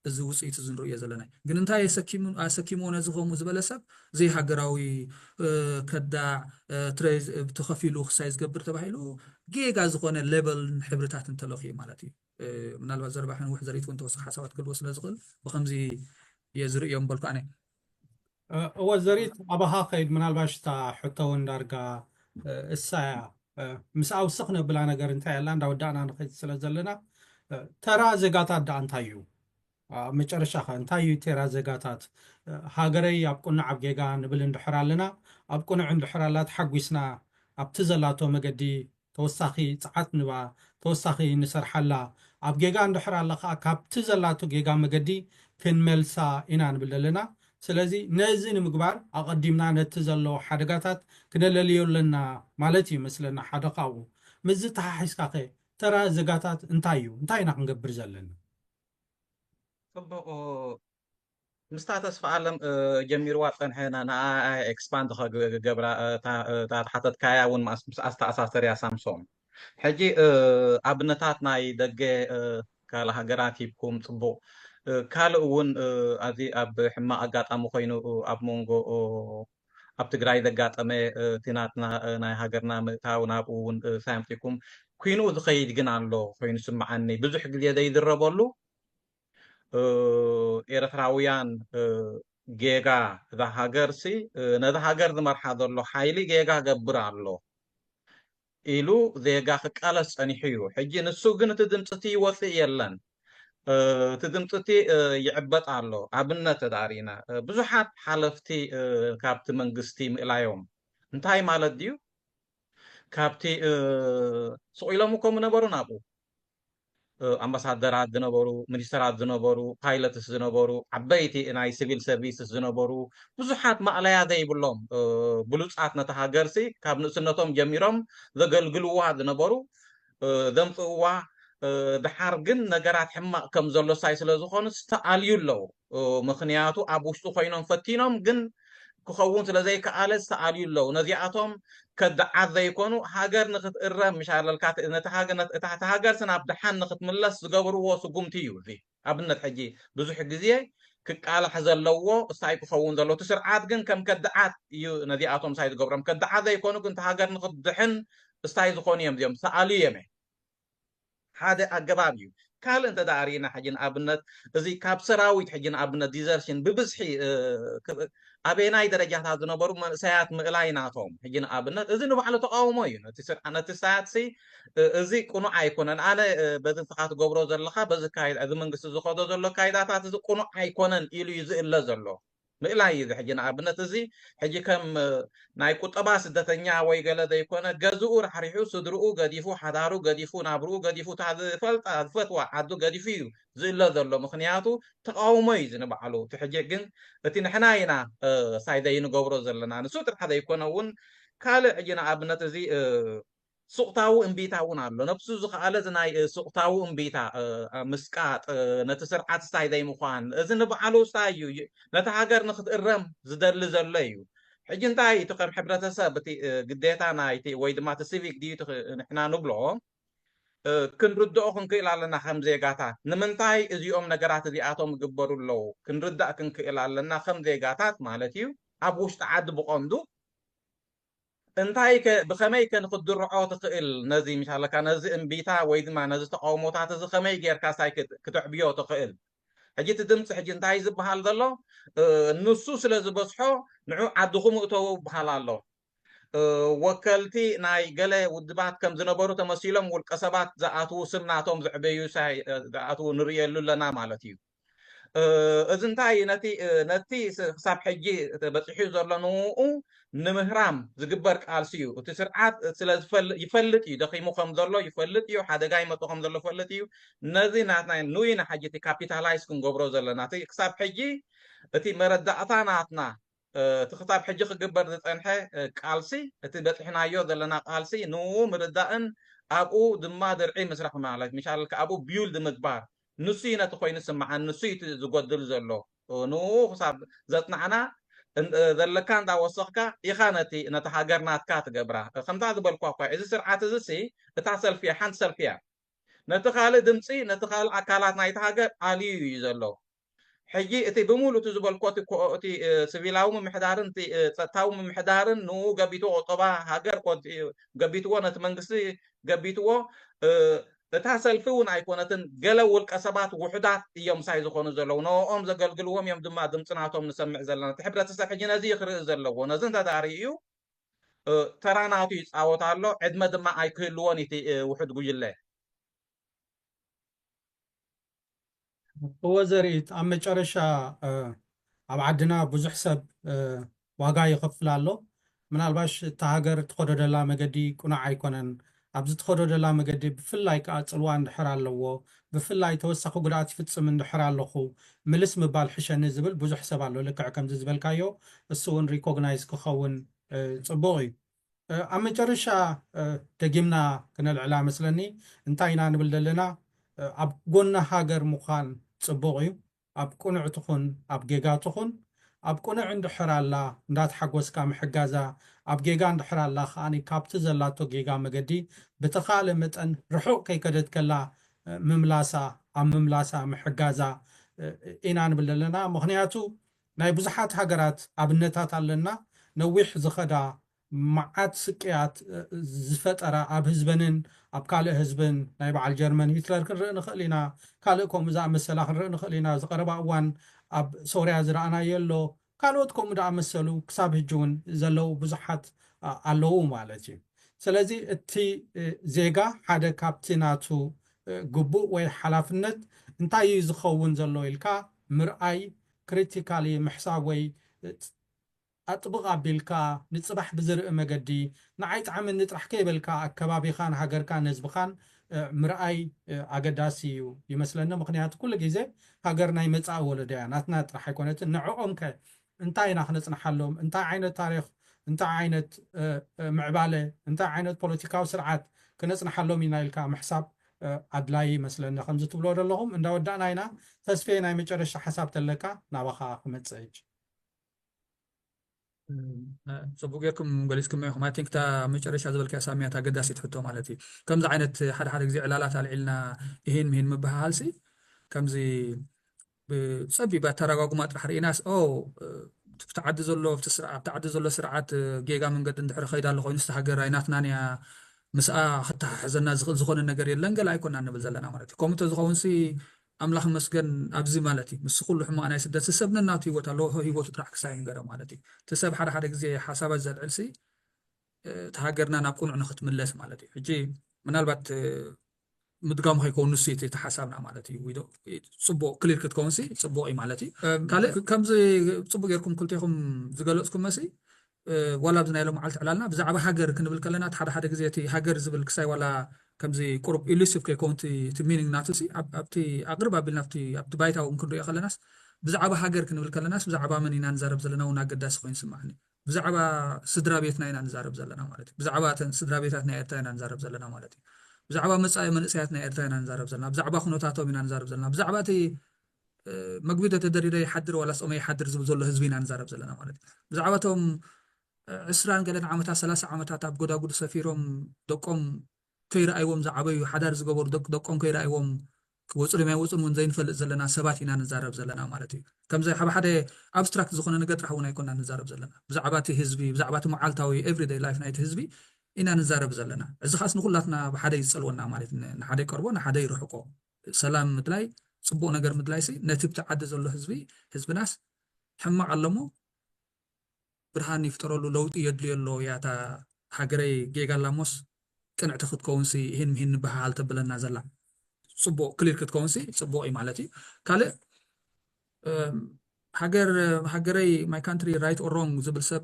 እዚ ውፅኢት እዚ ንርእዮ ዘለና እዩ። ግን እንታይ ኣሰኪሙ ኣሰኪምዎ ነዚ ከምኡ ዝበለ ሰብ ዘይሃገራዊ ከዳዕ ትረይ ተኸፊሉ ክሳይ ዝገብር ተባሂሉ ጌጋ ዝኾነ ሌበል ሕብርታት እንተለኽዩ ማለት እዩ። ምናልባት ዘረባ ሕንውሕ ዘርኢት እውን ተወሳኺ ሓሳባት ክህልዎ ስለ ዝኽእል ብከምዚ እየ ዝርእዮም በልኩ ኣነ። እወ ዘሪት ኣባኻ ከይድ ምናልባሽ እታ ሕቶ እውን ዳርጋ እሳ እያ ምስ ኣውስኽ ነብላ ነገር እንታይ ኣላ እንዳወዳእና ንኸይድ ስለ ዘለና ተራ ዜጋታት ደኣ እንታይ እዩ? ኣብ መጨረሻ ከ እንታይ እዩ ተራ ዜጋታት? ሃገረይ ኣብ ቁኑዕ ኣብ ጌጋ ንብል እንድሕር ኣለና ኣብ ቁኑዕ እንድሕር ኣላ ተሓጒስና ኣብቲ ዘላቶ መገዲ ተወሳኺ ጸዓት ንባ ተወሳኺ ንሰርሓላ ኣብ ጌጋ እንድሕር ኣላ ከዓ ካብቲ ዘላቶ ጌጋ መገዲ ክንመልሳ ኢና ንብል ዘለና። ስለዚ ነዚ ንምግባር ኣቐዲምና ነቲ ዘሎ ሓደጋታት ክነለልዮ ኣለና ማለት እዩ መስለና ሓደ ካብኡ። ምስዚ ተሓሒዝካ ከ ተራ ዜጋታት እንታይ እዩ? እንታይ ኢና ክንገብር ዘለና? ፅቡቕ ምስታ ተስፋ ኣለም ጀሚርዋ ፀንሐ ንኣ ኤክስፓንድ ከገብራ እታ ተሓተትካያ እውን ምስ ኣስተኣሳሰርያ ሳምሶም ሕጂ ኣብነታት ናይ ደገ ካልእ ሃገራት ሂብኩም ፅቡቕ ካልእ እውን ኣብዚ ኣብ ሕማቕ ኣጋጣሚ ኮይኑ ኣብ መንጎ ኣብ ትግራይ ዘጋጠመ እቲ ናትና ናይ ሃገርና ምእታው ናብኡ እውን ሳይ ኣምፂኩም ኩይንኡ ዝኸይድ ግን ኣሎ ኮይኑ ስምዓኒ ብዙሕ ግዜ ዘይዝረበሉ ኤርትራውያን ጌጋ እዛ ሃገር ሲ ነዚ ሃገር ዝመርሓ ዘሎ ሓይሊ ጌጋ ገብር ኣሎ ኢሉ ዜጋ ክቃለስ ጸኒሑ እዩ። ሕጂ ንሱ ግን እቲ ድምፅቲ ይወፅእ የለን። እቲ ድምፅቲ ይዕበጥ ኣሎ። ኣብነት ተዳሪና ብዙሓት ሓለፍቲ ካብቲ መንግስቲ ምእላዮም እንታይ ማለት ድዩ? ካብቲ ስቕ ኢሎም እኮ ምነበሩ ናብኡ ኣምባሳደራት ዝነበሩ፣ ሚኒስተራት ዝነበሩ፣ ፓይለትስ ዝነበሩ፣ ዓበይቲ ናይ ሲቪል ሰርቪስስ ዝነበሩ ብዙሓት ማእለያ ዘይብሎም ብሉፃት ነታ ሃገርሲ ካብ ንእስነቶም ጀሚሮም ዘገልግልዋ ዝነበሩ ዘምፅእዋ ድሓር ግን ነገራት ሕማቕ ከም ዘሎ ሳይ ስለ ዝኾኑ ዝተኣልዩ ኣለዉ። ምኽንያቱ ኣብ ውሽጡ ኮይኖም ፈቲኖም ግን ክኸውን ስለ ዘይከኣለ ዝተኣልዩ ኣለዉ። ነዚኣቶም ከዳዓት ዘይኮኑ ሃገር ንክትእረም ምሽ ኣለልካ ነቲ ሃገር ስናብ ደሓን ንክትምለስ ዝገብርዎ ስጉምቲ እዩ እዚ። ኣብነት ሕጂ ብዙሕ ግዜ ክቃላሕ ዘለዎ እሳይ ክኸውን ዘሎ እቲ ስርዓት ግን ከም ከዳዓት እዩ ነዚኣቶም ሳይ ዝገብሮም ከዳዓት ዘይኮኑ ግን ሃገር ንክትድሕን እሳይ ዝኾኑ እዮም እዚኦም ዝተኣልዩ እዮም ሓደ ኣገባብ እዩ። ካልእ እንተ ደኣ ርኢና ሕጂ ንኣብነት እዚ ካብ ሰራዊት ሕጂ ንኣብነት ዲዘርሽን ብብዝሒ ኣበየናይ ደረጃታት ዝነበሩ መንእሰያት ምእላይ ናቶም ሕጂ ንኣብነት እዚ ንባዕሉ ተቃውሞ እዩ። ነቲ ስርዓ ነቲ ሳያትሲ እዚ ቅኑዕ ኣይኮነን። ኣነ በዚ ንስኻ ትገብሮ ዘለኻ በዚ ካይዳ እዚ መንግስቲ ዝኸዶ ዘሎ ካይዳታት እዚ ቅኑዕ ኣይኮነን ኢሉ እዩ ዝእለ ዘሎ። ምእላይ እዩ ሕጂ ንኣብነት እዚ ሕጂ ከም ናይ ቁጠባ ስደተኛ ወይ ገለ ዘይኮነ ገዝኡ ራሕሪሑ ስድርኡ ገዲፉ ሓዳሩ ገዲፉ ናብርኡ ገዲፉ እታ ዝፈልጣ ዝፈትዋ ዓዱ ገዲፉ እዩ ዝእለ ዘሎ ምክንያቱ ተቃውሞ እዩ ዝንባዕሉ እቲ ሕጂ ግን እቲ ንሕና ኢና ሳይደይ ንገብሮ ዘለና ንሱ ጥራሕ ዘይኮነ እውን ካልእ ሕጂ ንኣብነት እዚ ሱቕታዊ እምቢታ እውን ኣሎ። ነብሱ ዝኸኣለ እዚ ናይ ሱቕታዊ እምቢታ፣ ምስቃጥ፣ ነቲ ስርዓት ስታይ ዘይምዃን፣ እዚ ንባዕሉ ስታይ እዩ። ነቲ ሃገር ንክትእረም ዝደሊ ዘሎ እዩ። ሕጂ እንታይ እቲ ከም ሕብረተሰብ እቲ ግዴታ ናይቲ ወይ ድማ እቲ ሲቪክ ድዩ ንሕና ንብሎ ክንርድኦ ክንክእል ኣለና ከም ዜጋታት። ንምንታይ እዚኦም ነገራት እዚኣቶም ይግበሩ ኣለዉ ክንርዳእ ክንክእል ኣለና ከም ዜጋታት ማለት እዩ። ኣብ ውሽጢ ዓዲ ብቐንዱ እንታይ ከ ብኸመይ ከ ንክድርዖ ትኽእል? ነዚ ምሻለካ ነዚ እምቢታ ወይ ድማ ነዚ ተቃውሞታት እዚ ከመይ ጌርካ ሳይ ክተዕብዮ ትኽእል? ሕጂ እቲ ድምፂ ሕጂ እንታይ ዝበሃል ዘሎ? ንሱ ስለ ዝበዝሖ ንዑ ዓድኹም እተዉ ይበሃል ኣሎ። ወከልቲ ናይ ገለ ውድባት ከም ዝነበሩ ተመሲሎም ውልቀ ሰባት ዝኣትዉ ስም ናቶም ዘዕበዩ ሳይ ዝኣትዉ ንርእየሉ ኣለና ማለት እዩ። እዚ እንታይ ነቲ ነቲ ክሳብ ሕጂ በፂሑ ዘሎ ንኡ ንምህራም ዝግበር ቃልሲ እዩ። እቲ ስርዓት ስለ ይፈልጥ እዩ፣ ደኺሙ ከም ዘሎ ይፈልጥ እዩ፣ ሓደጋ ይመጡ ከም ዘሎ ይፈልጥ እዩ። ነዚ ናትና ንይ ንሓጂ እቲ ካፒታላይዝ ክንገብሮ ዘለና ክሳብ ሕጂ እቲ መረዳእታ ናትና እቲ ክሳብ ሕጂ ክግበር ዝፀንሐ ቃልሲ፣ እቲ በፂሕናዮ ዘለና ቃልሲ ንኡ ምርዳእን ኣብኡ ድማ ድርዒ ምስራሕ ማለት ምሻል ኣብኡ ቢውልድ ምግባር ንሱ እዩ ነቲ ኮይኑ ስምዓን ንሱ እዩ ዝጎድል ዘሎ። ንኡ ክሳብ ዘፅናዕና ዘለካ እንዳወሰኽካ ኢኻ ነቲ ነቲ ሃገር ናትካ ትገብራ። ከምታ ዝበልኳ እኳ እዚ ስርዓት እዚ ሲ እታ ሰልፊ እያ፣ ሓንቲ ሰልፊ እያ። ነቲ ካልእ ድምፂ ነቲ ካልእ ኣካላት ናይቲ ሃገር ኣልዩ እዩ ዘሎ። ሕጂ እቲ ብምሉእ እቲ ዝበልኮ እቲ ኮ- እቲ እ፣ ሲቪላዊ ምምሕዳርን እቲ እ፣ ጸጥታዊ ምምሕዳርን ንኡ ገቢትዎ ቁጠባ ሃገር ኮ- እቲ እ፣ ገቢትዎ ነቲ መንግስቲ ገቢትዎ እ፣ እታ ሰልፊ እውን ኣይኮነትን። ገለ ውልቀ ሰባት ውሑዳት እዮም ሳይ ዝኾኑ ዘለዉ። ንኦም ዘገልግልዎም እዮም ድማ ድምፂ ናቶም ንሰምዕ ዘለና። እቲ ሕብረተሰብ ሕጂ ነዚ እዩ ክርኢ ዘለዎ። ነዚ እንተዳሪ እዩ እ፣ ተራ ናቱ ይፃወት ኣሎ። ዕድመ ድማ ኣይክህልዎን እቲ እ፣ ውሑድ ጉጅለ። እወ ዘርኢት ኣብ መጨረሻ ኣብ ዓድና ብዙሕ ሰብ ዋጋ ይኸፍል ኣሎ። ምናልባሽ እታ ሃገር ትኸዶ ደላ መገዲ ቁኑዕ ኣይኮነን። ኣብዚ ትኸዶ ደላ መገዲ ብፍላይ ከዓ ፅልዋ እንድሕር ኣለዎ፣ ብፍላይ ተወሳኺ ጉድኣት ይፍፅም እንድሕር ኣለኹ ምልስ ምባል ሕሸኒ ዝብል ብዙሕ ሰብ ኣሎ። ልክዕ ከምዚ ዝበልካዮ እሱ እውን ሪኮግናይዝ ክኸውን ፅቡቕ እዩ። ኣብ መጨረሻ ደጊምና ክነልዕላ መስለኒ እንታይ ኢና ንብል ዘለና? ኣብ ጎኒ ሃገር ምዃን ፅቡቕ እዩ። ኣብ ቅኑዕ ትኹን ኣብ ጌጋ ትኹን ኣብ ቅኑዕ እንድሕር ኣላ እንዳተሓጎስካ ምሕጋዛ፣ ኣብ ጌጋ እንድሕር ኣላ ከዓኒ ካብቲ ዘላቶ ጌጋ መገዲ ብተኻእለ መጠን ርሑቕ ከይከደት ከላ ምምላሳ ኣብ ምምላሳ ምሕጋዛ ኢና ንብል ዘለና። ምኽንያቱ ናይ ብዙሓት ሃገራት ኣብነታት ኣለና። ነዊሕ ዝኸዳ መዓት ስቅያት ዝፈጠራ ኣብ ህዝበንን ኣብ ካልእ ህዝብን ናይ በዓል ጀርመን ሂትለር ክንርኢ ንኽእል ኢና። ካልእ ከምኡ ዝኣመሰላ ክንርኢ ንኽእል ኢና። ኣብዚ ቀረባ እዋን ኣብ ሶርያ ዝረኣናዮ ኣሎ። ካልኦት ከምኡ ዝኣመሰሉ ክሳብ ሕጂ እውን ዘለዉ ብዙሓት ኣለዉ ማለት እዩ። ስለዚ እቲ ዜጋ ሓደ ካብቲ ናቱ ግቡእ ወይ ሓላፍነት እንታይ እዩ ዝኸውን ዘሎ ኢልካ ምርኣይ፣ ክሪቲካሊ ምሕሳብ ወይ ኣጥብቕ ኣቢልካ ንፅባሕ ብዝርኢ መገዲ ንዓይ ጥዓመኒ ጥራሕ ከይበልካ ኣከባቢኻን ሃገርካን ህዝብኻን ምርኣይ ኣገዳሲ እዩ ይመስለኒ። ምክንያቱ ኩሉ ግዜ ሃገር ናይ መፃኢ ወለዶ እያ፣ ናትና ጥራሕ ኣይኮነትን። ንዕኦም ከ እንታይ ኢና ክነፅንሓሎም? እንታይ ዓይነት ታሪክ፣ እንታይ ዓይነት ምዕባለ፣ እንታይ ዓይነት ፖለቲካዊ ስርዓት ክነፅንሓሎም ኢና ኢልካ ምሕሳብ ኣድላይ ይመስለኒ። ከምዚ ትብሎ ዘለኹም እንዳወዳእና ኢና። ተስፌ ናይ መጨረሻ ሓሳብ ተለካ ናባኻ ክመፅእ እጅ። ፅቡቅ ጌርኩም ገሊፅኩም ኢኹም። ኣይ ቲንክ እታ መጨረሻ ዝበልካያ ሳሚያ እታ ኣገዳሲት ሕቶ ማለት እዩ። ከምዚ ዓይነት ሓደ ሓደ ግዜ ዕላላት ኣልዒልና ይሄን ምሂን ምብሃሃል ሲ ከምዚ ብፀቢብ ኣተረጓጉማ ጥራሕ ርኢናስ ኦ ኣብቲ ዓዲ ዘሎ ኣብቲ ስርዓት ኣብቲ ዓዲ ዘሎ ስርዓት ጌጋ መንገዲ እንድሕር ከይዳ ኣሎ ኮይኑስ እታ ሃገር ኣይናትናን እያ ምስኣ ክተሓሕዘና ዝኽእል ዝኾነ ነገር የለን ገለ ኣይኮናን ንብል ዘለና ማለት እዩ። ከምኡ እንተዝኸውን ሲ ኣምላኽ ይመስገን ኣብዚ ማለት እዩ። ምስ ኩሉ ሕማቕ ናይ ስደት ሰብ ነናቱ ህይወት ኣለዎ። ህይወቱ ጥራሕ ክሳይ ንገረ ማለት እዩ። እቲ ሰብ ሓደ ሓደ ግዜ ሓሳባት ዘልዕል ሲ እታ ሃገርና ናብ ቅኑዕ ንክትምለስ ማለት እዩ። ሕጂ ምናልባት ምድጋሙ ከይከውን ንሱ እቲ ሓሳብና ማለት እዩ። ጽቡቅ ክሊር ክትከውን ሲ ጽቡቅ እዩ ማለት እዩ። ካልእ ከምዚ ጽቡቅ ጌርኩም ክልቴኹም ዝገለጽኩም መሲ ዋላ ኣብዚ ናይ ሎም መዓልቲ ዕላልና ብዛዕባ ሃገር ክንብል ከለና፣ ሓደ ሓደ ግዜ እቲ ሃገር ዝብል ክሳይ ዋላ ከምዚ ቁሩብ ኢሉሲቭ ከይከውን እቲ ሚኒንግ ናቱ ሲ ኣብቲ ኣቅርብ ኣቢልና ኣብቲ ባይታ እውን ክንሪኦ ከለናስ፣ ብዛዕባ ሃገር ክንብል ከለናስ ብዛዕባ መን ኢና ንዛረብ ዘለና እውን ኣገዳሲ ኮይኑ ይስማዓኒ። ብዛዕባ ስድራ ቤትና ኢና ንዛረብ ዘለና ማለት እዩ። ብዛዕባ እተን ስድራ ቤታት ናይ ኤርትራ ኢና ንዛረብ ዘለና ማለት እዩ። ብዛዕባ መጻኢ መንእሰያት ናይ ኤርትራ ኢና ንዛረብ ዘለና። ብዛዕባ ኩነታቶም ኢና ንዛረብ ዘለና። ብዛዕባ እቲ መግቢ ተተደሪረ ይሓድር ዋላ ጾመ ይሓድር ዝብል ዘሎ ህዝቢ ኢና ንዛረብ ዘለና ማለት እዩ። ብዛዕባ እቶም ዕስራን ገለን ዓመታት፣ ሰላሳ ዓመታት ኣብ ጎዳጉዲ ሰፊሮም ደቆም ከይረኣይዎም ዝዓበዩ፣ ሓዳር ዝገበሩ ደቆም ከይረኣይዎም ክወጹ ድም ኣይወጹን እውን ዘይንፈልጥ ዘለና ሰባት ኢና ንዛረብ ዘለና ማለት እዩ። ከምዚ ሓደ ሓደ ኣብስትራክት ዝኾነ ነገር ጥራሕ እውን ኣይኮና ንዛረብ ዘለና። ብዛዕባ እቲ ህዝቢ፣ ብዛዕባ እቲ መዓልታዊ ኤቭሪደይ ላይፍ ናይቲ ህዝቢ ኢና ንዛረብ ዘለና። እዚ ኻስ ንኩላትና ብሓደ ይጸልወና ማለት እዩ። ንሓደ ይቀርቦ፣ ንሓደ ይርሕቆ። ሰላም ምድላይ፣ ጽቡቕ ነገር ምድላይ ሲ ነቲ ብቲ ዓዲ ዘሎ ህዝቢ፣ ህዝብናስ ሕማቕ ኣለሞ ብርሃን ይፍጠረሉ፣ ለውጢ የድልዮ ኣሎ። ያታ ሃገረይ ጌጋ ኣላሞስ ቅንዕቲ ክትከውንሲ ይህን ምሂን ንበሃሃል ተብለና ዘላ ጽቡቕ ክሊር ክትከውንሲ ጽቡቕ እዩ ማለት እዩ። ካልእ ሃገር ሃገረይ my country right or wrong ዝብል ሰብ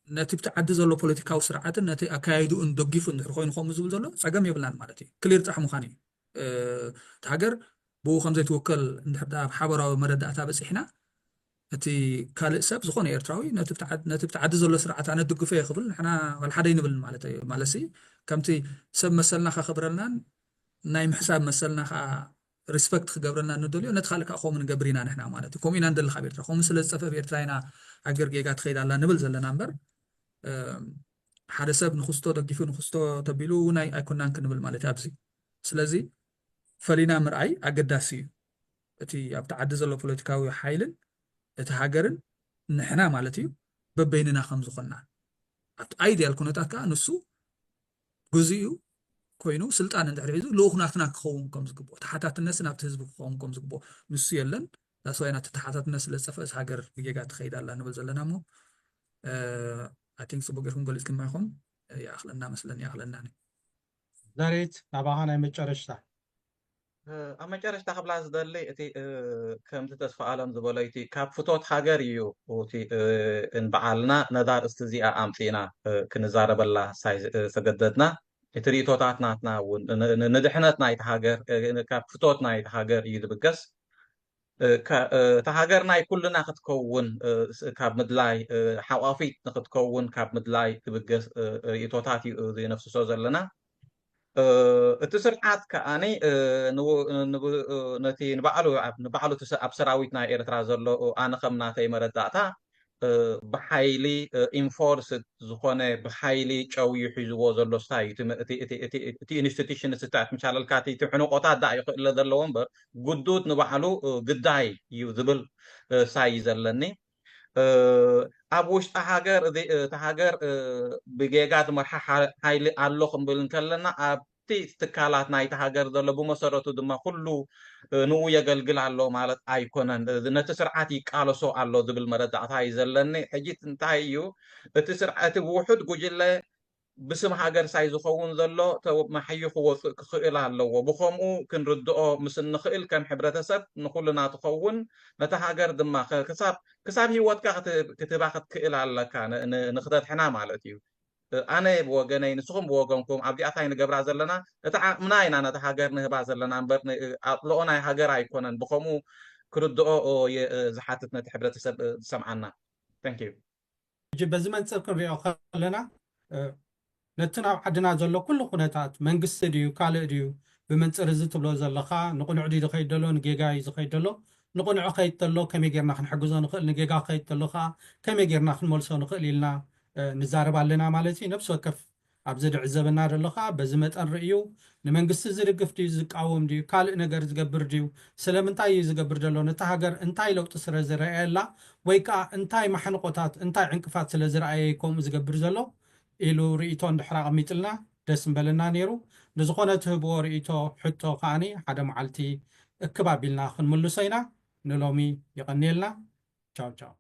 ነቲ ብቲ ዓዲ ዘሎ ፖለቲካዊ ስርዓትን ነቲ ኣካያይድኡን ደጊፉ እንድሕር ኮይኑ ከምኡ ዝብል ዘሎ ጸገም የብልናን ማለት እዩ። ክሊር ጥራሕ ምዃን እዩ። እቲ ሃገር ብኡ ከም ዘይትውከል እንድሕር ኣብ ሓበራዊ መረዳእታ በፂሕና እቲ ካልእ ሰብ ዝኾነ ኤርትራዊ ነቲ ብቲ ዓዲ ዘሎ ስርዓት ኣነ ድግፎ እየ ክብል ንሕና ዋላ ሓደ ኣይንብልን ማለት እዩ። ማለትሲ ከምቲ ሰብ መሰልና ከኽብረልናን ናይ ምሕሳብ መሰልና ከዓ ሪስፐክት ክገብረልና ንደልዮ ነቲ ካልእ ከዓ ከምኡ ንገብር ኢና ንሕና ማለት እዩ። ከምኡ ኢና ንደሊ ካብ ኤርትራ ከምኡ ስለ ዝጠፍአ ብኤርትራ ኢና ሃገር ጌጋ ትኸይድ ኣላ ንብል ዘለና እምበር ሓደ ሰብ ንክስቶ ደጊፉ ንክስቶ ተቢሉ እውን ኣይኮናን ክንብል ማለት እዩ ኣብዚ። ስለዚ ፈሊና ምርኣይ ኣገዳሲ እዩ። እቲ ኣብቲ ዓዲ ዘሎ ፖለቲካዊ ሓይልን እቲ ሃገርን ንሕና ማለት እዩ በበይንና ከም ዝኾንና ኣብቲ ኣይድያል ኩነታት ከዓ ንሱ ግዜኡ ኮይኑ ስልጣን እንድሕር ሒዙ ልኡኽ ናትና ክኸውን ከም ዝግብኦ፣ ተሓታትነትን ኣብቲ ህዝቢ ክኸውን ከም ዝግብኦ ንሱ የለን። ዳስዋይ ናቲ ተሓታትነት ስለ ዝጠፍአስ ሃገር ብጌጋ ትኸይድ ኣላ ንብል ዘለና እሞ ኣይ ቲንክ ጽቡቅ ጌርኩም ገሊጽኩም ኢኹም። ይኣኽለና መስለኒ ይኣኽለና። ዳዊት ናባኻ ናይ መጨረሽታ ኣብ መጨረሽታ ክብላ ዝደሊ እቲ ከምቲ ተስፋ ኣለም ዝበሎ እቲ ካብ ፍቶት ሃገር እዩ እቲ ንበዓልና ነዛ ርእስቲ እዚኣ ኣምፂና ክንዛረበላ ሳይ ዝተገደድና እቲ ርእቶታት ናትና እውን ንድሕነት ናይቲ ሃገር ካብ ፍቶት ናይቲ ሃገር እዩ ዝብገስ እታ ሃገር ናይ ኩልና ክትከውን ካብ ምድላይ ሓቋፊት ንክትከውን ካብ ምድላይ ትብገስ ርእቶታት እዩ ነፍስሶ ዘለና እቲ ስርዓት ከዓኒ ነቲ ንባዕሉ ንባዕሉ ኣብ ሰራዊት ናይ ኤርትራ ዘሎ ኣነ ከም ናተይ መረዳእታ ብሓይሊ ኢንፎርስድ ዝኾነ ብሓይሊ ጨውዩ ሒዝዎ ዘሎ ስታይ እዩ እቲ ኢንስቲቱሽን ስታይ ምሻለልካ እቲ ሕንቆታት ዳ ይኽእለ ዘለዎ እምበር ጉዱት ንባዕሉ ግዳይ እዩ ዝብል ሳይ እዩ ዘለኒ ኣብ ውሽጢ ሃገር እቲ ሃገር ብጌጋ ዝመርሓ ሓይሊ ኣሎ ክንብል እንከለና ኣብቲ ትካላት ናይቲ ሃገር ዘሎ ብመሰረቱ ድማ ኩሉ ንኡ የገልግል ኣሎ ማለት ኣይኮነን ነቲ ስርዓት ይቃለሶ ኣሎ ዝብል መረዳእታ እዩ ዘለኒ ሕጂ እንታይ እዩ እቲ ስርዓት ውሑድ ጉጅለ ብስም ሃገር ሳይ ዝኸውን ዘሎ ተመሓዩ ክወፅእ ክኽእል ኣለዎ ብከምኡ ክንርድኦ ምስ እንኽእል ከም ሕብረተሰብ ንኩልና ትኸውን ነቲ ሃገር ድማ ክሳብ ክሳብ ሂወትካ ክትህባ ክትክእል ኣለካ ንክተድሕና ማለት እዩ ኣነ ብወገነይ ንስኹም ብወገንኩም ኣብዚኣ ታይ ንገብራ ዘለና እቲ ዓቕምና ኢና ነቲ ሃገር ንህባ ዘለና እምበር ኣጥልኦ ናይ ሃገር ኣይኮነን ብከምኡ ክርድኦ ዝሓትት ነቲ ሕብረተሰብ ዝሰምዓና thank you ሕጂ በዚ መንፅር ክንሪኦ ከለና ነቲ ናብ ዓድና ዘሎ ኩሉ ኩነታት መንግስቲ ድዩ ካልእ ድዩ ብመንፅር እዚ ትብሎ ዘለካ ንቕኑዕ ድዩ ዝኸይድ ዘሎ ንጌጋ እዩ ዝኸይድ ዘሎ ንቕኑዕ ከይድ ተሎ ከመይ ጌርና ክንሕግዞ ንኽእል ንጌጋ ክኸይድ ተሎ ከዓ ከመይ ጌርና ክንመልሶ ንኽእል ኢልና ንዛረብ ኣለና ማለት እዩ ነብሲ ወከፍ ኣብዚ ድዕዘበና ዘሎ ከዓ በዚ መጠን ርእዩ ንመንግስቲ ዝድግፍ ድዩ ዝቃወም ድዩ ካልእ ነገር ዝገብር ድዩ ስለምንታይ እዩ ዝገብር ዘሎ ነቲ ሃገር እንታይ ለውጢ ስለ ዝረኣየላ ወይ ከዓ እንታይ ማሕንቆታት እንታይ ዕንቅፋት ስለ ዝረኣየ ከምኡ ዝገብር ዘሎ ኢሉ ርእይቶ እንድሕር ኣቐሚጥልና ደስ ምበለና ነይሩ ንዝኾነ ትህብዎ ርእይቶ ሕቶ ከዓኒ ሓደ መዓልቲ እክብ ኣቢልና ክንምልሶ ኢና ንሎሚ የቐንየልና ቻው ቻው